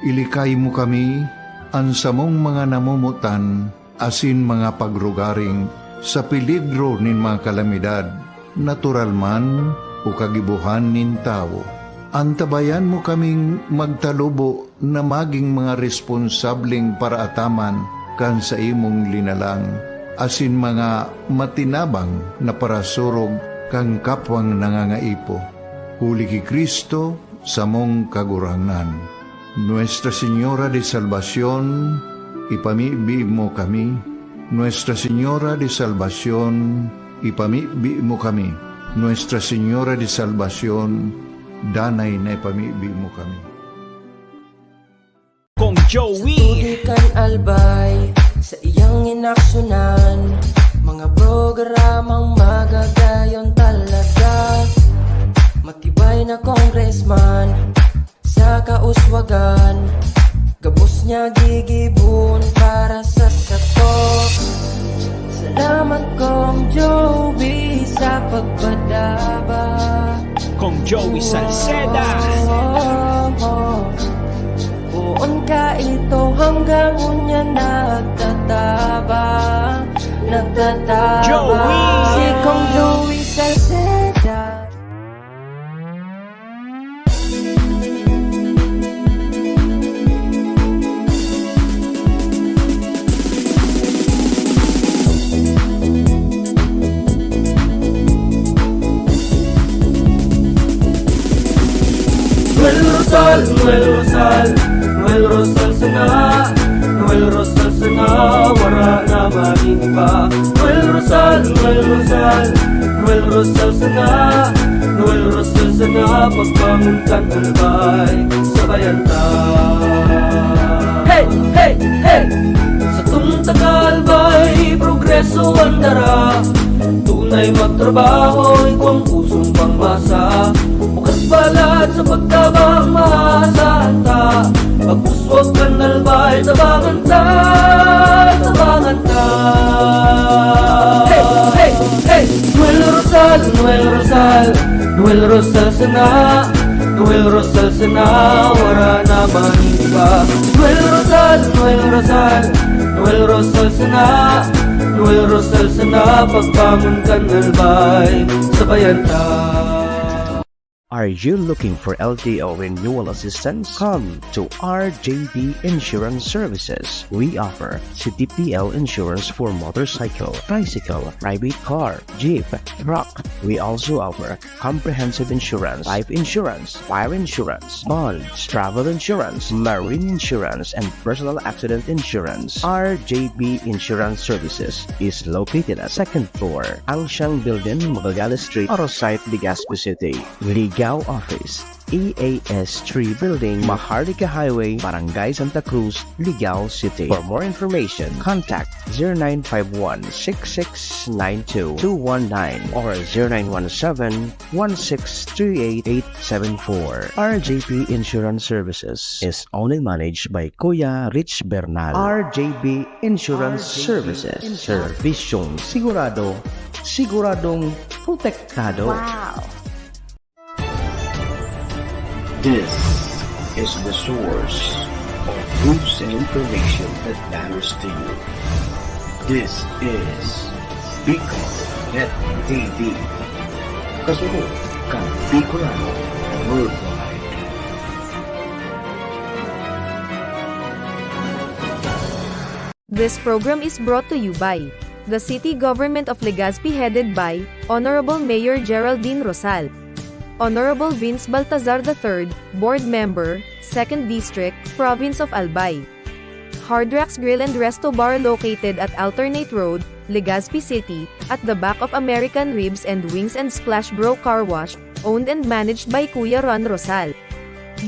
Ilikay mo kami, an samong mga namomotan, asin mga pagrugaring sa peligro nin mga kalamidad, natural man o kagibohan nin tawo. Antabayan mo kaming magtalubo na magin mga responsableng paraataman kan saimong linalang, asin mga matinabang na parasurog kan kapwang nangangaipo. Huli ki Cristo, samong Kagurangnan. Nuestra Señora de Salvacion, ipamibi mo kami. Nuestra Señora de Salvacion, ipamibi mo kami. Nuestra Señora de Salvacion, danay na ipamibi mo kami. Kong Joey. Sa tubig kan Albay, sa iyang inaksyonan, mga programang magagayon talaga. Matibay na congressman, sa kauswagan, gabos niya gigibon para sa sato. Salamat, Kong Joey, sa pagpadaba. Kong Joey Salceda. Poon ka ito hanggang unya nagtataba, nagtataba. Joey! Si Kong Joey Salceda. Noel Rosal, Noel Rosal, Noel Rosal sana, Noel Rosal sana, wara na magin iba. Noel Rosal, Noel Rosal, Noel Rosal sana, Noel Rosal sana, pagbangon kan Albay, sabayan ta. Hey, hey, hey! Satong taga-Albay, progreso an dara. Tunay magtrabaho, igwang pusong pangmasa. Bukas balat sa pagtabang, maasahan ta. Pag-uswag kan Albay, tabangan ta, tabangan ta. Hey, hey, hey! Noel Rosal, Noel Rosal, Noel Rosal sana, Noel Rosal sana, wara na man iba. Noel Rosal, Noel Rosal, Noel Rosal sana, Noel Rosal sana, pagbangon kan Albay, sabayan ta. Are you looking for L T O renewal assistance? Come to R J B Insurance Services. We offer C T P L insurance for motorcycle, tricycle, private car, jeep, truck. We also offer comprehensive insurance, life insurance, fire insurance, bonds, travel insurance, marine insurance, and personal accident insurance. R J B Insurance Services is located at second floor, Angshang Building, Magallanes Street, Arosite, Legazpi City. Ligao Office, E A S three Building, Maharlika Highway, Barangay Santa Cruz, Ligao City. For more information, contact zero nine five one, six six nine two, two one nine or zero nine one seven, one six three eight, eight seven four. R J P Insurance Services is owned and managed by Kuya Rich Bernal. R J P Insurance Services. Servisyong sigurado, siguradong protektado. Wow! This is the source of news and information that matters to you. This is Bicol Net T V. Kasunod kan Bicolano Worldwide. This program is brought to you by the City Government of Legazpi, headed by Honorable Mayor Geraldine Rosal, Honorable Vince Baltazar the third, Board Member, Second District, Province of Albay. Hard Rocks Grill and Resto Bar, located at Alternate Road, Legazpi City, at the back of American Ribs and Wings and Splash Bro Car Wash, owned and managed by Kuya Ron Rosal.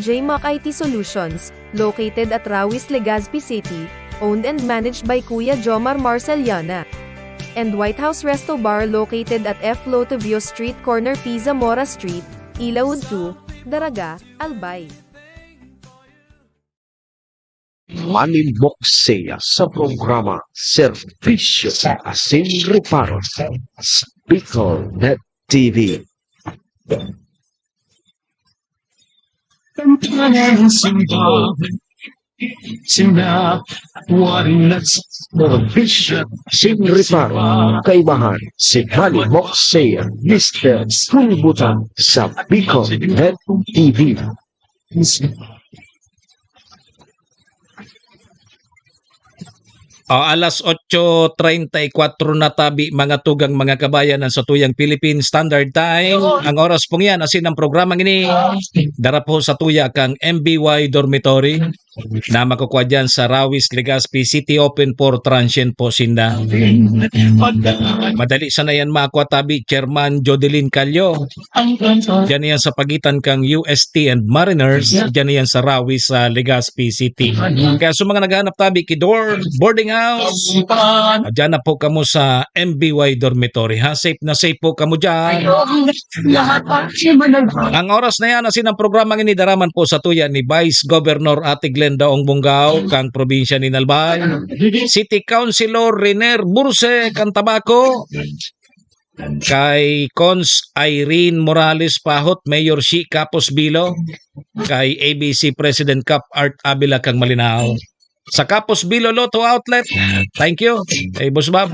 J Mac I T Solutions, located at Rawis, Legazpi City, owned and managed by Kuya Jomar Marceliana. And White House Resto Bar, located at F Lotovio Street, corner P Zamora Street, Ilaud two, Daraga, Albay. Manimbok siya sa programa Serbisyo asin Reparo sa Bicol Net T V. Simba, simba, waring nagsaserbisyo. Sin Reparo, kaibahan si Bali Moxie, Mister Sulbutan sa Bicol Net T V. O, alas otso treinta y cuatro na tabi, mga tugang, mga kabayan, ang satuyang Philippine Standard Time. Ang oras pong yan, asin ang programang ini, dara po sa tuya kang M B Y Dormitory na makukuha dyan sa Rawis, Legazpi City, open for transient po sinda. Madali sana yan makuha tabi, Chairman Jodeline Callo. Diyan yan sa pagitan kang U S T and Mariners, diyan yan sa Rawis, sa Legazpi City. Kaya sa mga naghahanap tabi, Kidor, boarding house, diyan na po kamo sa M B Y dormitory, ha? Safe na safe po kamo diyan. Ang oras na yan, asin ang programang ini, dara man po sa tuya ni Vice Governor Ate Glenda Ong Bungao, kang probinsya ni Albay, City Councilor Riner Burse, kang Tabaco, kay Cons Irene Morales Pahot, Mayor Shi Capos Bilo, kay A B C President Cap Art Avila, kang Malinao. Sa Capos Bilo Lotto Outlet, thank you kay Boss Bob.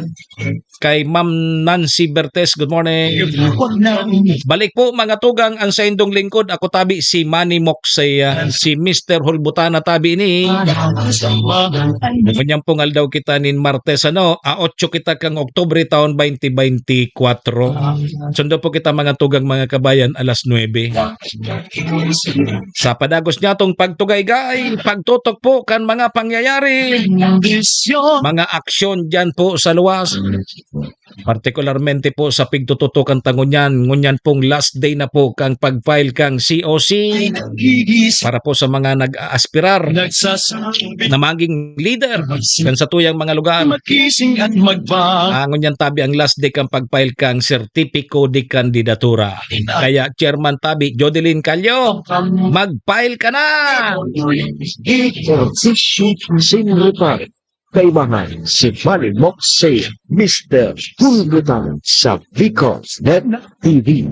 Kay Ma'am Nancy Bertes, good morning. Balik po, mga tugang, ang saindong lingkod, ako tabi si Manny Moxey, ah, si Mister Hulbutana tabi ni. Ngunyan pong aldaw kita nin Martes, ano, a otso kita kang Oktubre taon twenty twenty-four. Sundo po kita, mga tugang, mga kabayan, alas nuebe. Sa padagos niya tong pagtugaygay, pagtutok po kan mga pangyayari, mga aksyon diyan po sa luwas. Partikularmente po sa pigtututukan ta ngunyan, ngunyan pong last day na po kang pag-file kang C O C para po sa mga nag-aaspirar na maging leader kan satuyang mga lugar. Ah, ngunyan tabi ang last day kang pag-file kang sertipiko de kandidatura. Kaya Chairman tabi, Jodeline Callo, mag-file ka na! Sin Reparo, kaibahan si Manny Moxie, Mister Hulbutana sa Bicol Net T V.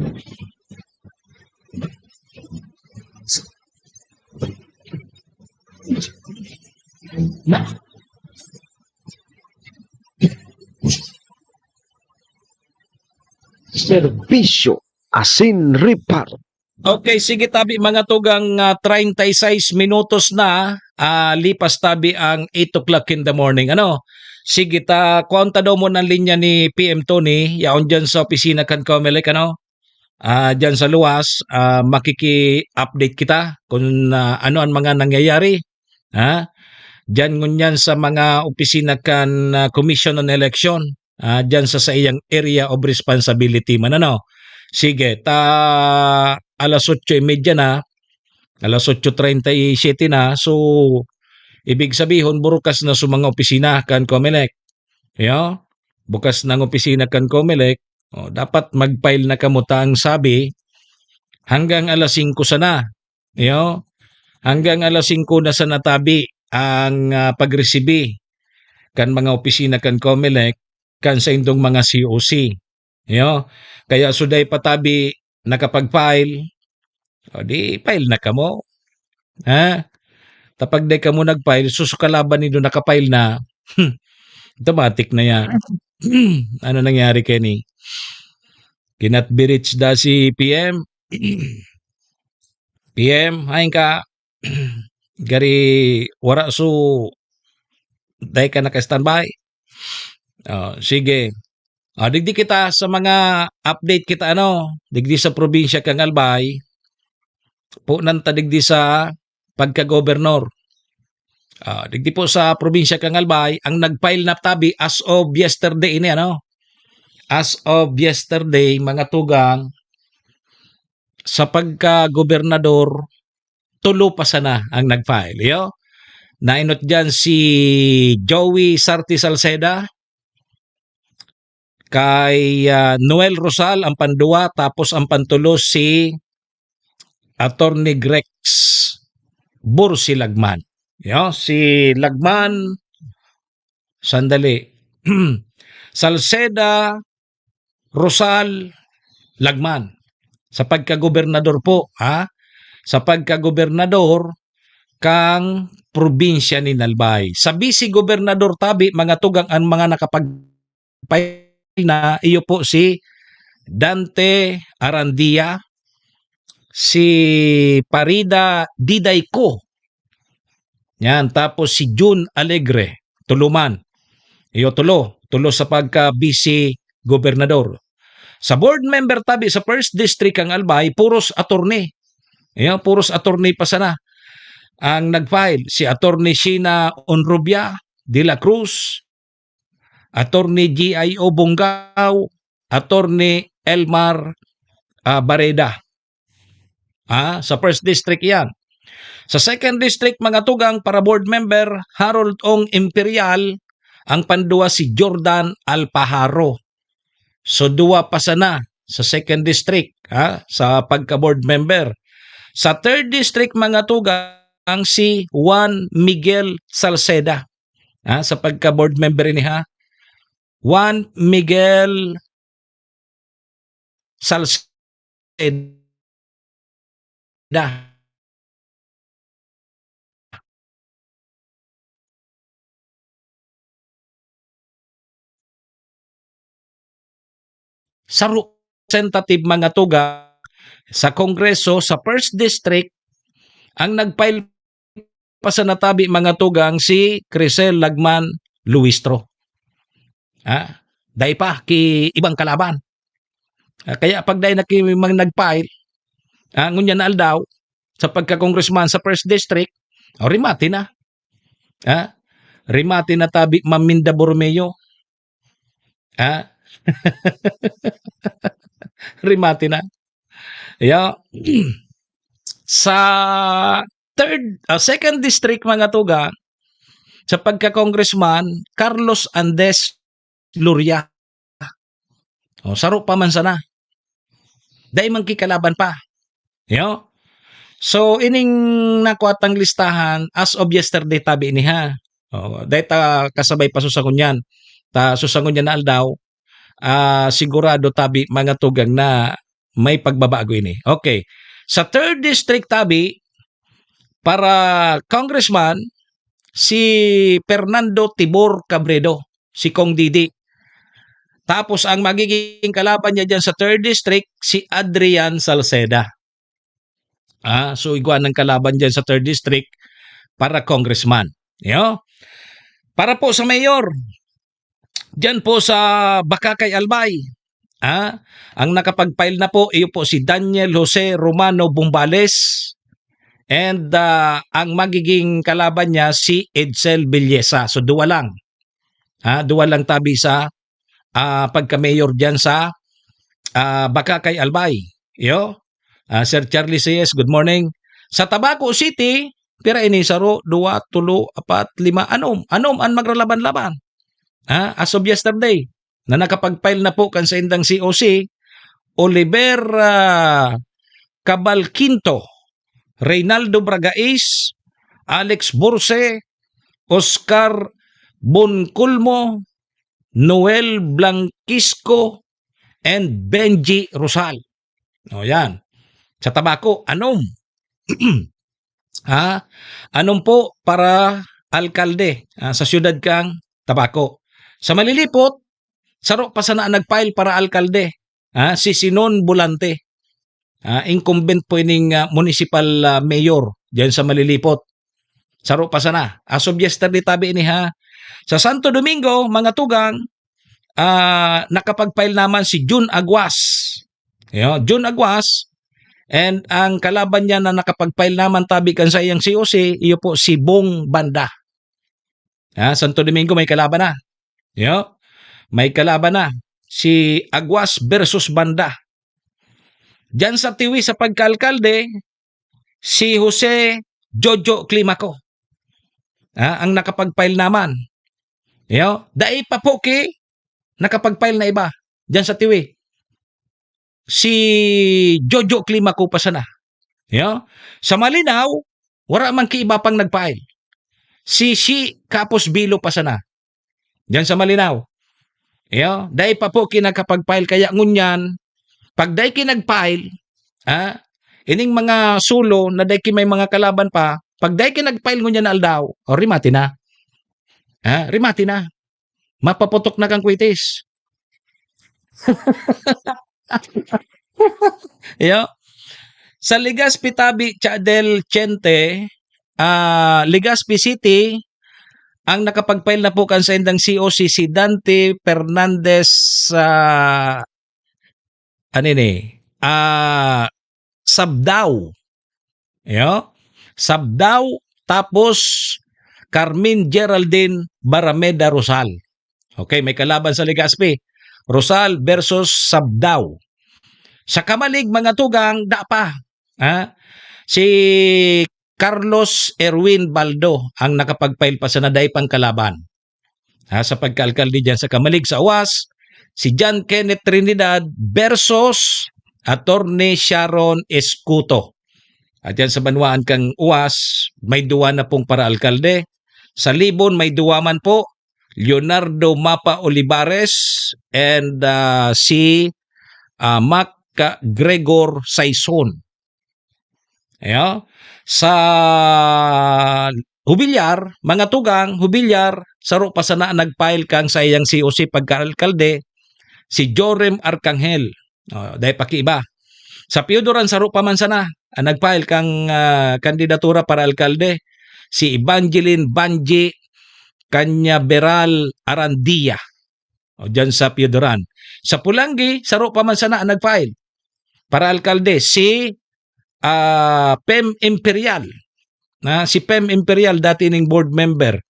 Serbisyo asin reparo. Okay, sige tabi, mga tugang, ah, treinta y seis minutos na, ah, lipas tabi ang eight o'clock in the morning. Ano? Sige ta, kuwan ta daw mo ng linya ni P M Tony, yaon dyan sa opisina kan Comelec, ano? Ah, dyan sa luwas, ah, makiki-update kita kung, ah, ano ang mga nangyayari, ha? Dyan ngunyan sa mga opisina kan, ah, Commission on Election, ah, dyan sa saiyang area of responsibility man, ano? Sige, ta alas otso y media na, alas otso treinta y siete na, so, ibig sabihon, burukas na sa mga opisina kan Comelec. Yo? Bukas na ang opisina kan Comelec, o, dapat mag-file na kamo ta ang sabi, hanggang alas singko sana. Yo? Hanggang alas singko na sana tabi ang, ah, pagresibi kan mga opisina kan Comelec, kan saindong mga C O C. Yo? Kaya suday pa tabi nakapag-file, o di file na kamo. Ha? Tapag di kamo nag-file, sus, kalaban nindo naka-file na, automatic na yan. Ano nangyari kani? Cannot be reached da si P M. P M, hain ka? Gari, wara su, dai ka naka-standby. Oh, sige. Ah, digdi kita sa mga update kita, ano, digdi sa probinsya kang Albay. Punan ta digdi sa pagka-gobernador. Ah, digdi po sa probinsya kang Albay, ang nag-file na tabi as of yesterday ini, ano? As of yesterday, mga tugang, sa pagka-gobernador, tulo pa sana ang nag-file, yo? Nainot diyan si Joey Sarte Salceda, kay, ah, Noel Rosal ang pandua, tapos ang pantulo si Attorney Grex Bursi Lagman. Yo, si Lagman, sandali. Salceda, Rosal, Lagman. sa pagkagobernador po, ha? Sa pagkagobernador kang probinsya nin Albay. Sa bise-gobernador tabi, mga tugang, ang mga nakapag-file na, iyo po si Dante Arandia, si Parida Didayco, yan, tapos si Jun Alegre, tulo man. Iyo, tulo. Tulo sa pagka-bise-gobernador. Sa board member tabi sa first district ang Albay, puros attorney. Iyo, puros attorney pa sana ang nag-file. Si Attorney Sheena Onrubia de la Cruz, Attorney G I O Bongao, Attorney Elmar, ah, Bareda. Ah, sa first district yan. Sa second district, mga tugang, para board member, Harold Ong Imperial, ang panduwa si Jordan Alpajaro. So, duwa pa sana sa second district, ha, sa pagka-board member. Sa third district, mga tugang, si Juan Miguel Salceda, ha, sa pagka-board member ini, ha. Juan Miguel Salceda. Saro representative, mga tugang, sa Kongreso, sa first district, ang nag-file pa sana tabi, mga tugang, si Crisel Lagman Luistro. Ha? Dai pa ki ibang kalaban. Ah, kaya pag dai na ki mang nag-file, ah, ngunyan na aldaw, sa pagka-congressman sa first district, o, remate na. Ha? Remate na tabi, Ma'am Minda Borromeo. Ha? Remate na. Ya. Sa third, ah, second district, mga tugang, sa pagka-congressman, Carlos Andes Loria. O, saro pa man sana. Dai man ki kalaban pa. Yo? So, ining nakuha tang listahan, as of yesterday tabi ini, ha. O, dai ta kasabay pa susa ngunyan. Ta susa ngunyan na aldaw, ah, sigurado tabi, mga tugang, na may pagbabago ini. Okay. Sa third district tabi, para congressman, si Fernando Tibor Cabredo, si Cong Didi. Tapos ang magiging kalaban niya diyan sa third district, si Adrian Salceda. Ah, so igwa ng kalaban diyan sa third district para congressman. Yo? Para po sa mayor, diyan po sa Bacacay, Albay, ah, ang nakapag-file na po, iyo po si Daniel Jose Romano Bumbales, and, ah, ang magiging kalaban niya si Edsel Villesa. So, duwa lang. Ha, duwa lang tabi sa, ah, pagka-mayor diyan sa, ah, Bacacay, Albay. Iyo. Ah, Sir Charlie C S, good morning. Sa Tabaco City, pira ini? Saro, duwa, tulo, apat, lima, anom. Anom an magralaban-laban. Ha, as of yesterday, na nakapag-file na po kan saindang C O C, Oliver, ah, Cabal Quinto, Reynaldo Bragais, Alex Borse, Oscar Bonculmo, Noel Blanquisco, and Benji Rosal. O, yan. Sa Tabaco, anom. Ha? Anom po para alkalde, ah, sa siyudad kang Tabaco. Sa Malilipot, saro pa sana ang nag-file para alkalde, ha? Si Sinon Volante. Ah, incumbent po ining, ah, municipal, ah, mayor diyan sa Malilipot. Saro pa sana. As of yesterday tabi ini, ha. Sa Santo Domingo, mga tugang, ah, nakapag-file naman si Jun Aguas. Yo, Jun Aguas. And ang kalaban niya na nakapag-file naman tabi kan saiyang C O C, iyo po si Bong Banda. Ha, Santo Domingo may kalaban na. Yo, may kalaban na. Si Aguas versus Banda. Diyan sa Tiwi sa pagkaalkalde, si Jose Jojo Climaco, ha, ang nakapag-file naman. Yo, dai pa po ki nakapag-file na iba diyan sa Tiwi. Si Jojo Climaco pa sana. Yo, sa Malinao, wala man ki iba pang nag-file. Si, si Capos Bilo pa sana. Diyan sa Malinao. Iyo, dai pa po ki nakapag-file, kaya ngunyan, pag dai ki nag-file, Ha? Ining mga solo na dai ki may mga kalaban pa, pag dai ki nag-file ngunyan na aldaw, o, remate na. Ha? Remate na. Mapaputok na kan kwitis. Iyo. Sa Legazpi tabi, Cha del Chente, ah, Legazpi City, ang nakapag-file na po kan saindang C O C, si Dante Fernandez, ah, ano ini? Ah, Sabdao. Iyo. Sabdao, tapos Carmen Geraldine Barameda Rosal. Okay, may kalaban sa Legazpi. Rosal versus Sabdao. Sa Camalig, mga tugang, da pa. Ha? Si Carlos Erwin Baldo ang nakapag-file pa sana, dai pang kalaban. Ha, sa pagkaalkalde diyan sa Camalig. Sa Uwas, si John Kenneth Trinidad versus Attorney Sharon Escuto. At yan sa banwaan kang Uwas, may duwa na pong paraalkalde. Sa Libon, may duwa man po, Leonardo Mapa Olivares and, ah, si, ah, Mac Gregor Saison. Ayo. Sa Jubilar, mga tugang, Jubilar, saro pa sana nag-file kang saiyang C O C pagkaalkalde, si Joram Arcangel. O, dai pa ki iba. Sa Pioduran, saro pa man sana ang nag-file kang, ah, kandidatura para alkalde, si Evangeline Banji Cañaveral Arandia. O, dyan sa Pioduran. Sa Pulangi, saro pa man sana ang nag-file para alkalde, si, ah, Pem Imperial. Na, si Pem Imperial, dati ning board member.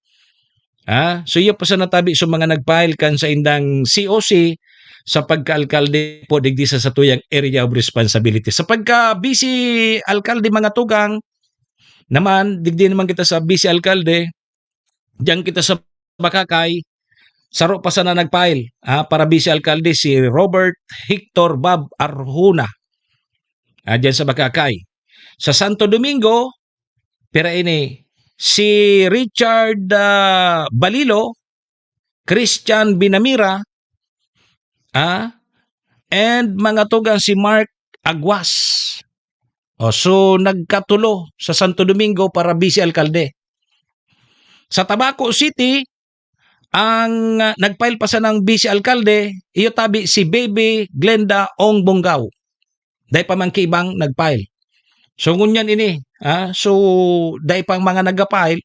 Ha? So, iyo pa sana tabi sa mga nag-file kan saindang C O C sa pagkaalkalde po digdi sa satuyang area of responsibility. Sa pagka-vice alkalde, mga tugang, naman, digdi naman kita sa vice alkalde, diyan kita sa Bacacay, saro pa sana nag-file, ah, para vice alkalde, si Robert Hector Bob Arjona. Ah, diyan sa Bacacay. Sa Santo Domingo, pira ini, si Richard, ah, Balilo, Christian Binamira, ah, and mga tugang, si Mark Aguas. O, so, nagkatulo sa Santo Domingo para vice alkalde. Sa Tabaco City, ang, ah, nag-file pa sanang vice alkalde, iyo tabi si Baby Glenda Ong Bongao. Dai pa man ki ibang nag-file. So, ngunyan ini, ah, so, dai pang mga nag-file,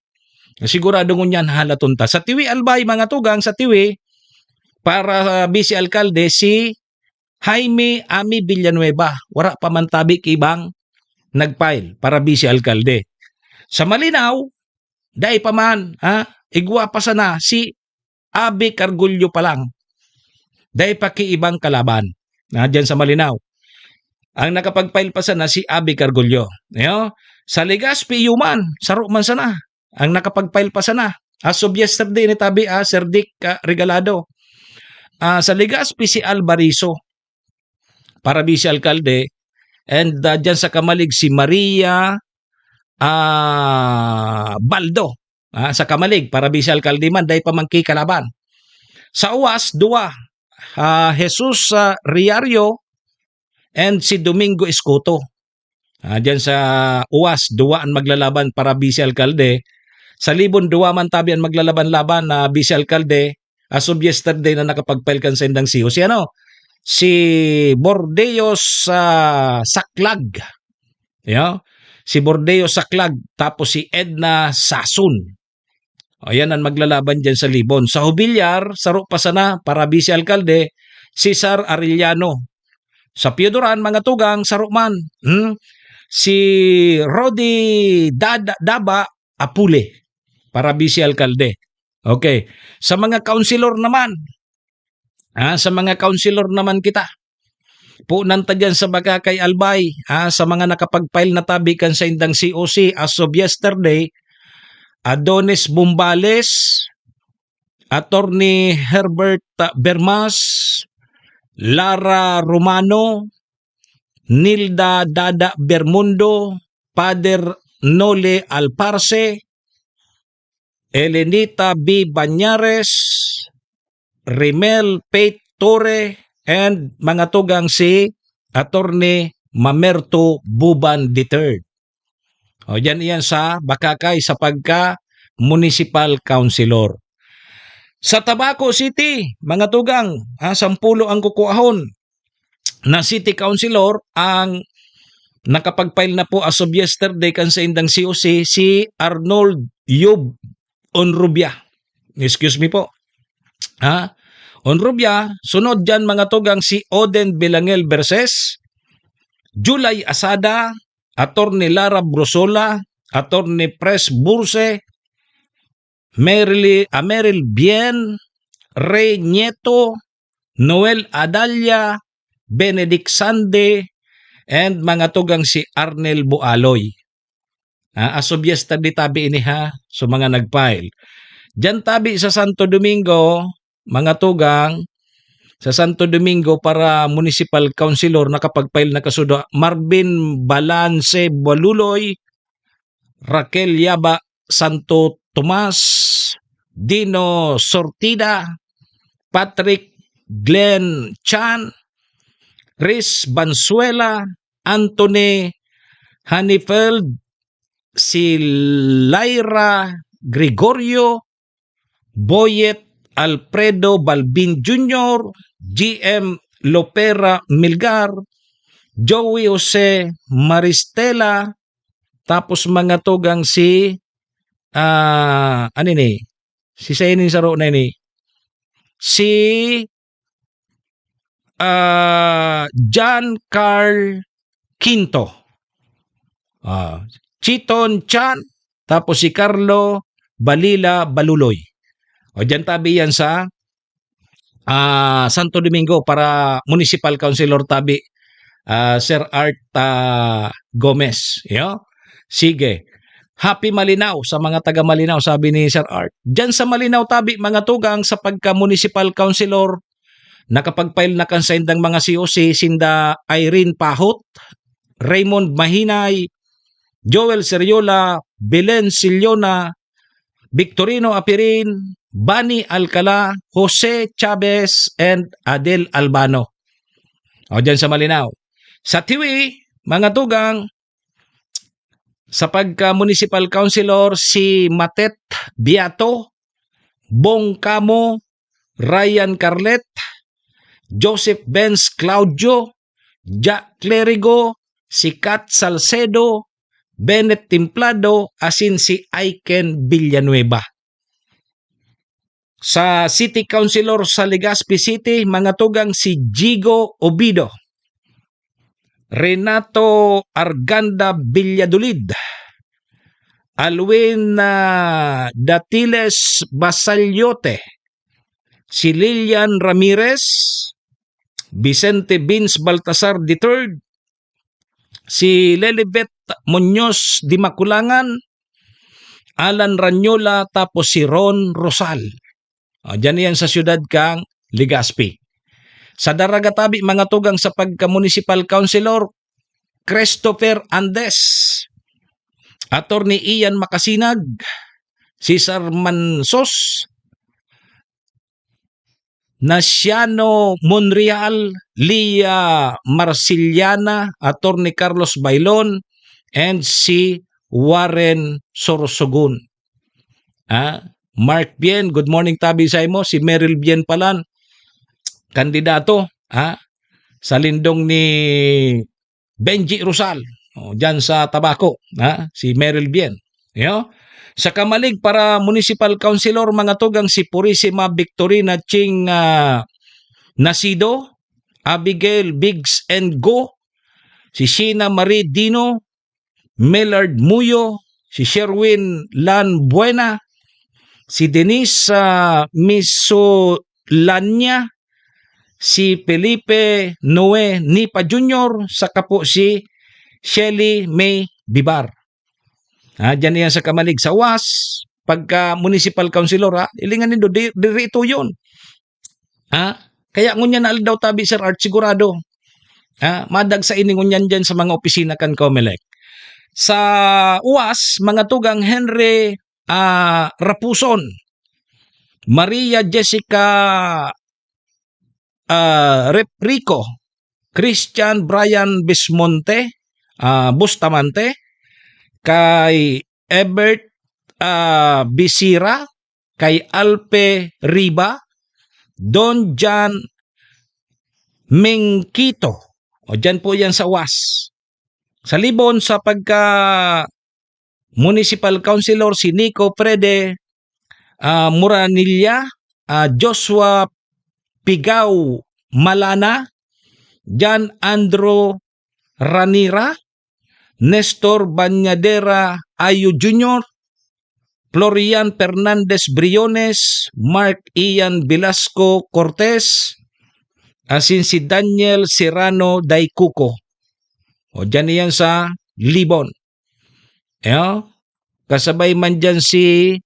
sigurado ngunyan halaton ta. Sa Tiwi Albay, mga tugang, sa Tiwi, para vice alkalde, si Jaime Ami Villanueva. Wara pa man tabi ki ibang nag-file para vice alkalde. Sa Malinao, dai pa man, ha? Igwa pa sana si Abe Cargullo pa lang. Dai pa ki ibang kalaban. Na diyan sa Malinao. Ang nakapag-file pa sana si Abe Cargullo. Ayo? Sa Legazpi, iyo man, saro man sana ang nakapag-file pa sana. As of yesterday ni tabi, ah, Sir Dick, ah, Regalado. Ah, sa Legazpi, si Alvarizo para vice alkalde, and, ah, diyan sa Camalig, si Maria, ah, Baldo, ah, sa Camalig para vice alkalde man, dai pa man ki kalaban. Sa Uwas, duwa, ah, Jesus, ah, Riario and si Domingo Escoto. Ah, diyan sa Uwas, duwa an maglalaban para vice alkalde. Sa Libon, duwa man tabi an maglalaban-laban na vice alkalde. As of yesterday na nakapag-file kan saindang C O C, ano, si Bordeos, ah, Saklag. Yo? Si Bordeos Saklag, tapos si Edna Sasun. O, yan ang maglalaban dyan sa Libon. Sa Jubilar, saro pa sana para vice alkalde, Cesar Arellano. Sa Pioduran, mga tugang, saro man. Hmm? Si Rody Dada, Daba Apule para vice alkalde. Okay. Sa mga kaunsilor naman, ah, sa mga kaunsilor naman kita, punan ta dyan sa Bacacay, Albay, ah, sa mga nakapag-file na tabi kan saindang C O C as of yesterday, Adonis Bumbales, Attorney Herbert, ah, Bermas, Lara Romano, Nilda Dada Bermundo, Father Nole Alparse, Elenita B Bañares, Rimel Faith Torre, and mga tugang si Attorney Mamerto Buban the third. O, diyan iyan sa Bacacay sa pagka municipal councilor. Sa Tabaco City, mga tugang, ha, sampulo ang kukuahon na city councilor ang nakapag-file na po as of yesterday kan sa indang C O C, si Arnold Yub Onrubia. Excuse me po. Ha? Onrubia, sunod diyan, mga tugang, si Oden Belangel Verses, July Asada, Attorney Lara Brusola, Attorney Pres Burse, Merly, ah, Meryl Bien, Rey Nieto, Noel Adalia, Benedict Sande, and mga tugang si Arnel Bualoy. Ah, as of yesterday tabi ini, ha, so mga nag-file. Diyan tabi sa Santo Domingo, mga tugang, sa Santo Domingo para municipal councilor nakapag-file na kasudo, Marvin Balance Baluloy, Raquel Yaba Santo Tomas, Dino Sortida, Patrick Glenn Chan, Chris Banzuela, Anthony Hanifeld, si Lyra Gregorio, Boyet Alfredo Balbin Junior, G M Lopera Milgar, Joey Jose Maristela, tapos mga tugang si, ah, ano ini? Si Seni saro na ini. Si, ah, John Carl Quinto. Ah, Chiton Chan, tapos si Carlo Balila Baluloy. O, diyan tabi yan sa, ah, Santo Domingo para municipal councilor tabi, ah, Sir Art, ah, Gomez. Yo? Sige. Happy Malinao sa mga taga Malinao, sabi ni Sir Art. Diyan sa Malinao tabi, mga tugang, sa pagka-municipal councilor, nakapag-file na kan saindang mga C O C, sinda Irene Pahot, Raymond Mahinay, Joel Seriola, Belen Siliona, Victorino Apirin, Bani Alcala, Jose Chavez, and Adel Albano. O, diyan sa Malinao. Sa Tiwi, mga tugang, sa pagka-municipal councilor, si Matet Biato, Bong Camo, Ryan Carlet, Joseph Benz Claudio, Jack Clerigo, si Kat Salcedo, Bennett Templado, asin si Aiken Villanueva. Sa City Councilor sa Legazpi City, mga tugang si Jigo Obido, Renato Arganda Villadolid, Alwin, ah, Datiles Basaliote, si Lilian Ramirez, Vicente Vince Baltasar the third, si Lilibet Muñoz de Maculangan, Alan Ranyola, tapos si Ron Rosal. Ah, diyan iyan sa siyudad kang Legazpi. Sa Daraga tabi, mga tugang, sa pagka-municipal councilor, Christopher Andes, Attorney Ian Macasinag, Cesar Mansos, Naciano Monreal, Lia Marciliana, Attorney Carlos Bailon, and si Warren Sorsogon. Ah, Mark Bien, good morning tabi sa imo. Si Meryl Bien palan, kandidato, ah, sa lindong ni Benji Rosal, oh, diyan sa Tabaco, ha? Si Meryl Bien. Yo? Sa Camalig para municipal councilor, mga tugang, si Purisima Victorina Ching, ah, Nasido, Abigail Biggs and Go, si Sheena Marie Dino, Millard Muyo, si Sherwin Lan Buena, si Denise, ah, Misolania, si Felipe Noe Nipa Junior, saka po si Shelly May Bibar. Ah, diyan iyan sa Camalig. Sa Huas, pagka municipal councilor, ha, hilingan nindo, di, diri ito yun. Ha? Kaya ngunyan na aldaw tabi, Sir Art, sigurado. Ha? Madag sa ini ngunyan dyan sa mga opisina kan Comelec. Sa Huas, mga tugang, Henry, ah, Rapuson, Maria Jessica, ah, Reprico, Christian Brian Bismonte, ah, Bustamante, kay Ebert, ah, Bisira, kay Alpe Riba, Don John Mengkito. O, dyan po yan sa was. Sa Libon, sa pagka municipal councilor, si Nico Prede, ah, Muranilla, ah, Joshua Pigao Malana, John Andrew Ranira, Nestor Bañadera Ayo Junior, Florian Fernandez Briones, Mark Ian Velasco Cortez, asin si Daniel Serrano Daicuco. O, dyan iyan sa Libon. Ayo, kasabay man dyan si,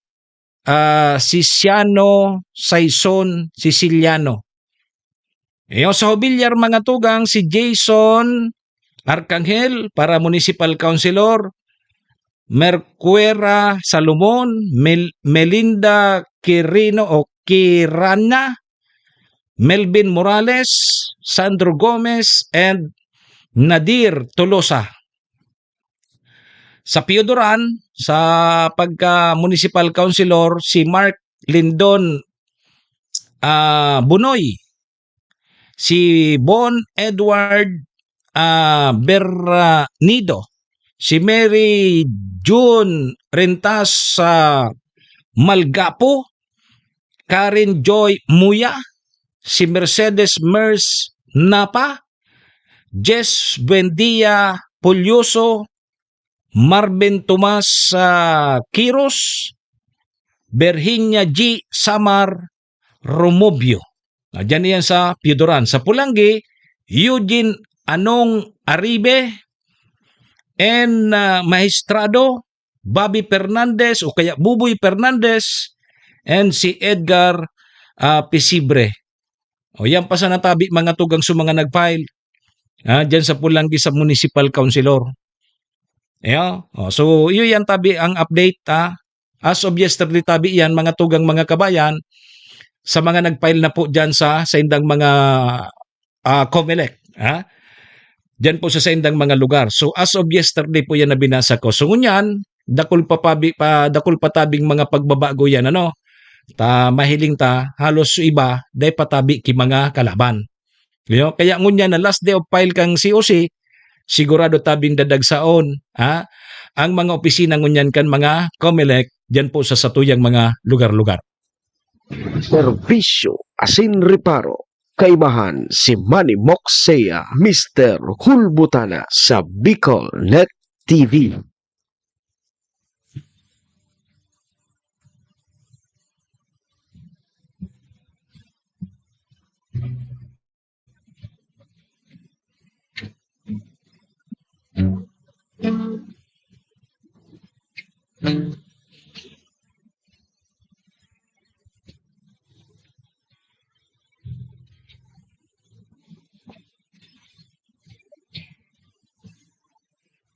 ah, si Siano Saison Siciliano. Ayo, sa Jobillar, mga tugang, si Jason Arcangel para municipal councilor, Mercuera Salomon, Mel-, Melinda Quirino o Quirana, Melvin Morales, Sandro Gomez, and Nadir Tolosa. Sa Pioduran, sa pagka municipal councilor, si Mark Lindon, ah, Bunoy, si Bon Edward, ah, Bernido, si Mary June Rentas sa Malgapo, Karen Joy Muya, si Mercedes Mers Napa, Jess Buendia Pulyoso, Marvin Tomas, ah, Quiros, Virginia G Samar Romobio. Ah, dyan iyan sa Pioduran. Sa Pulanggi, Eugene Anong Aribe, N, ah, Maestrado, Bobby Fernandez o kaya Buboy Fernandez, and si Edgar, ah, Pisibre. O, yan pa sa natabi, mga tugang, sa mga nag-file, ah, dyan sa Pulanggi sa municipal councilor. Ayan. O, so, iyo yan tabi ang update, ah. As of yesterday tabi yan, mga tugang, mga kabayan, sa mga nag-file na po dyan sa, sa indang mga, ah, Comelec, ah. Dyan po sa, sa indang mga lugar. So, as of yesterday po yan na binasa ko. So, ngunyan, dakul pa, pabi-, pa, dakul pa tabing mga pagbabago yan, ano? Ta, mahiling ta, halos yung iba, dai pa tabi ki mga kalaban. Yo, kaya ngunyan na last day of file kang C O C, sigurado tabing dadagsaon, ha, ang mga opisina ngunyan kan mga Comelec diyan po sa satuyang mga lugar-lugar. Serbisyo asin reparo, kaibahan si Manny Moxea, Mister Hulbutana sa Bicol Net T V.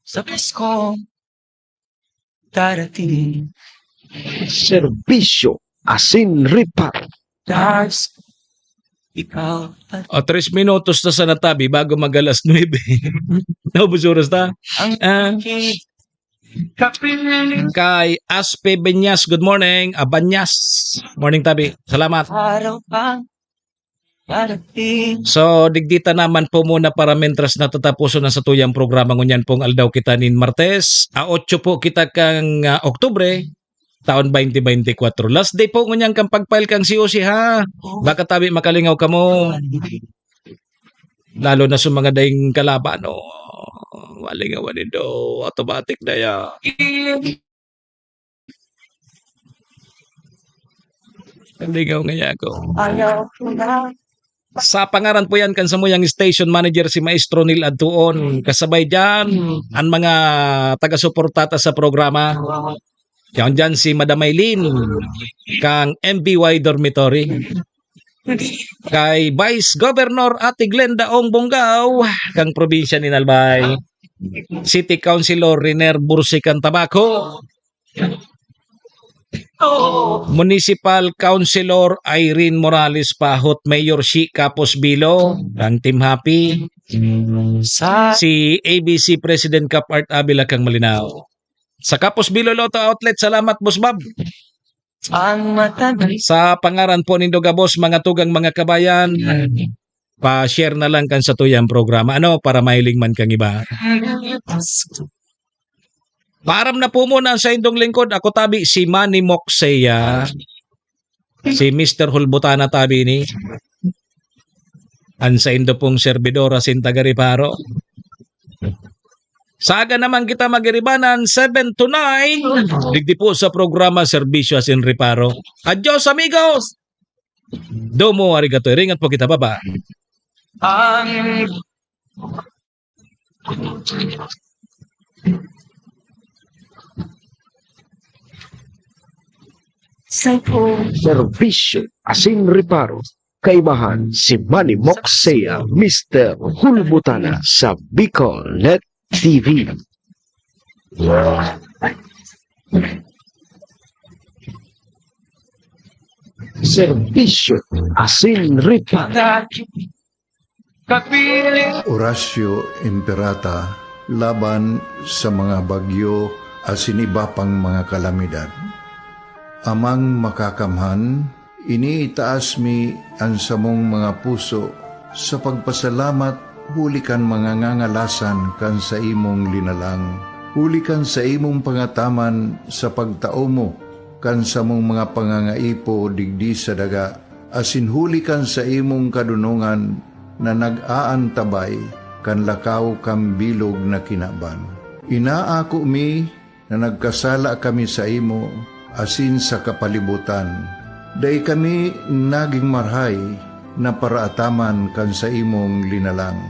Sa Pasko, darating. Serbisyo asin reparo. Stars, ikaw pa. O, tres minutos na sa natabi bago mag alas nuebe. Naubos oras ta? Ang Ah. aking kapiling. Kay Aspe Benyas, good morning. Ah, Banyas. Morning, tabi. Salamat. Araw pa darating. So, digdi ta naman po muna para mentras natataposon na sa tuyang programa ngunyan pong aldaw kita nin Martes. A otso po kita kang, ah, Oktubre, taon twenty twenty-four. Last day po ngunyan kang pag-file kang C O C, ha? Baka tabi makalingaw kamo. Lalo na sa mga daing kalaban, no? Malingawan nindo. Automatic na yan. Ligaw nga ako. Ayaw ko na. Sa pangaran po yan kan samuyang station manager, si Maestro Neil Adtuon. Kasabay dyan, ang mga taga-suporta ta sa programa. Yan dyan si Madam Maylin, kang M B Y Dormitory. Kay Vice Governor Ate Glenda Ong Bongao, kang probinsya ni Albay. City Councilor Riner Bursican Tabaco. Municipal Councilor Irene Morales Pahot, Mayor Shi Kapos Bilo, ang Team Happy. Si A B C President Cap Art Abila kang Malinaw. Sa Kapos Bilo Lotto Outlet, salamat, Boss Bob. Sa pangaran po nindo gabos, mga tugang, mga kabayan, pa-share na lang kan satuyang programa, ano, para mahiling man kang iba. Paaram na po muna sa indong lingkod. Ako tabi si Manny Moxeya, si Mister Hulbutana tabi ni. An saindo pong servidor asin taga Reparo. Saga naman kita magiribanan, seven to nine. Digdi po sa programa Serbisyo asin Reparo. Adios, amigos! Domo arigato. Iringat po kita, baba. Ang Serbisyo asin reparo, kaibahan si Manny Moxeya, Mister Hulbutana sa Bicol Net T V. Serbisyo asin reparo. Horacio Imperata laban sa mga bagyo asin iba pang mga kalamidad. Amang Makakamhan, iniitaas mi an samong mga puso sa pagpasalamat huli kan mga ngangalasan kan saimong linalang, huli kan saimong pangataman sa pagtao mo kan samong mga pangangaipo digdi sa daga, asin huli kan saimong kadonongan na nag-aantabay kan lakaw kan bilog na kinaban. Inaako mi na nagkasala kami saimo asin sa kapalibotan. Dai kami nagin marahay na paraataman kan saimong linalang.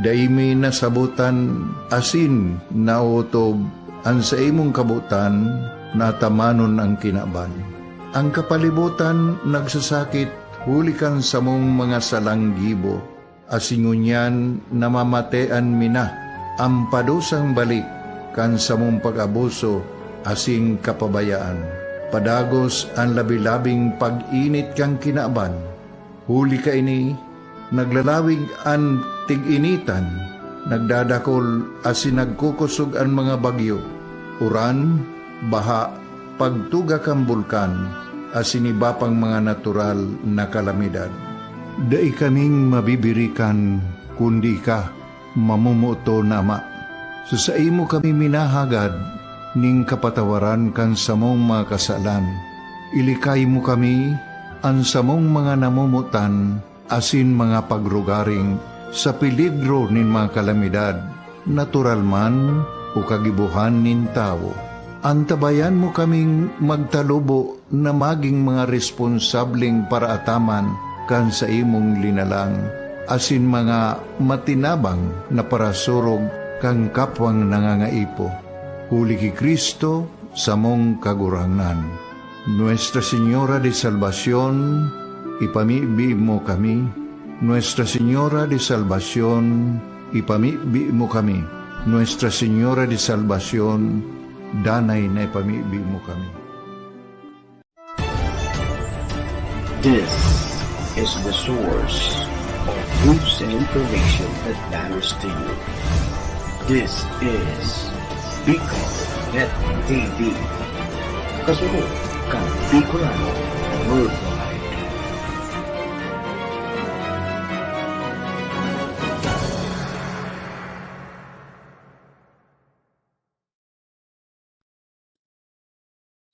Dai mi nasabotan asin naotob an saimong kabotan na atamanon an kinaban. An kapalibotan nagsasakit huli kan samong mga salang gibo, asin ngunyan namamatean mi na an padusang balik kan samong pag-abuso asin kapabayaan. Padagos an labi-labing pag-init kan kinaban. Huli kaini, naglalawig an tig-initan, nagdadakol asin nagkukosog an mga bagyo, uran, baha, pagtuga kan bulkan, asin iba pang mga natural na kalamidad. Dai kaming mabibirikan, kundi ika, mamomoton na Ama. Sa saimo kami minahagad nin kapatawaran kan samong mga kasalan. Ilikay mo kami, an samong mga namomotan, asin mga pagrugaring sa peligro nin mga kalamidad, natural man o kagibohan nin tawo. Antabayan mo kaming magtalubo na magin mga responsableng paraataman kan saimong linalang, asin mga matinabang na parasurog kan kapwang nangangaipo. Huli ki Cristo, samong Kagurangnan. Nuestra Señora de Salvacion, ipamibi mo kami. Nuestra Señora de Salvacion, ipamibi mo kami. Nuestra Señora de Salvacion, danay na ipamibi mo kami. This is the source of news and information that matters to you. This is Bicol Net T V. Kasurog kan Bicolano worldwide.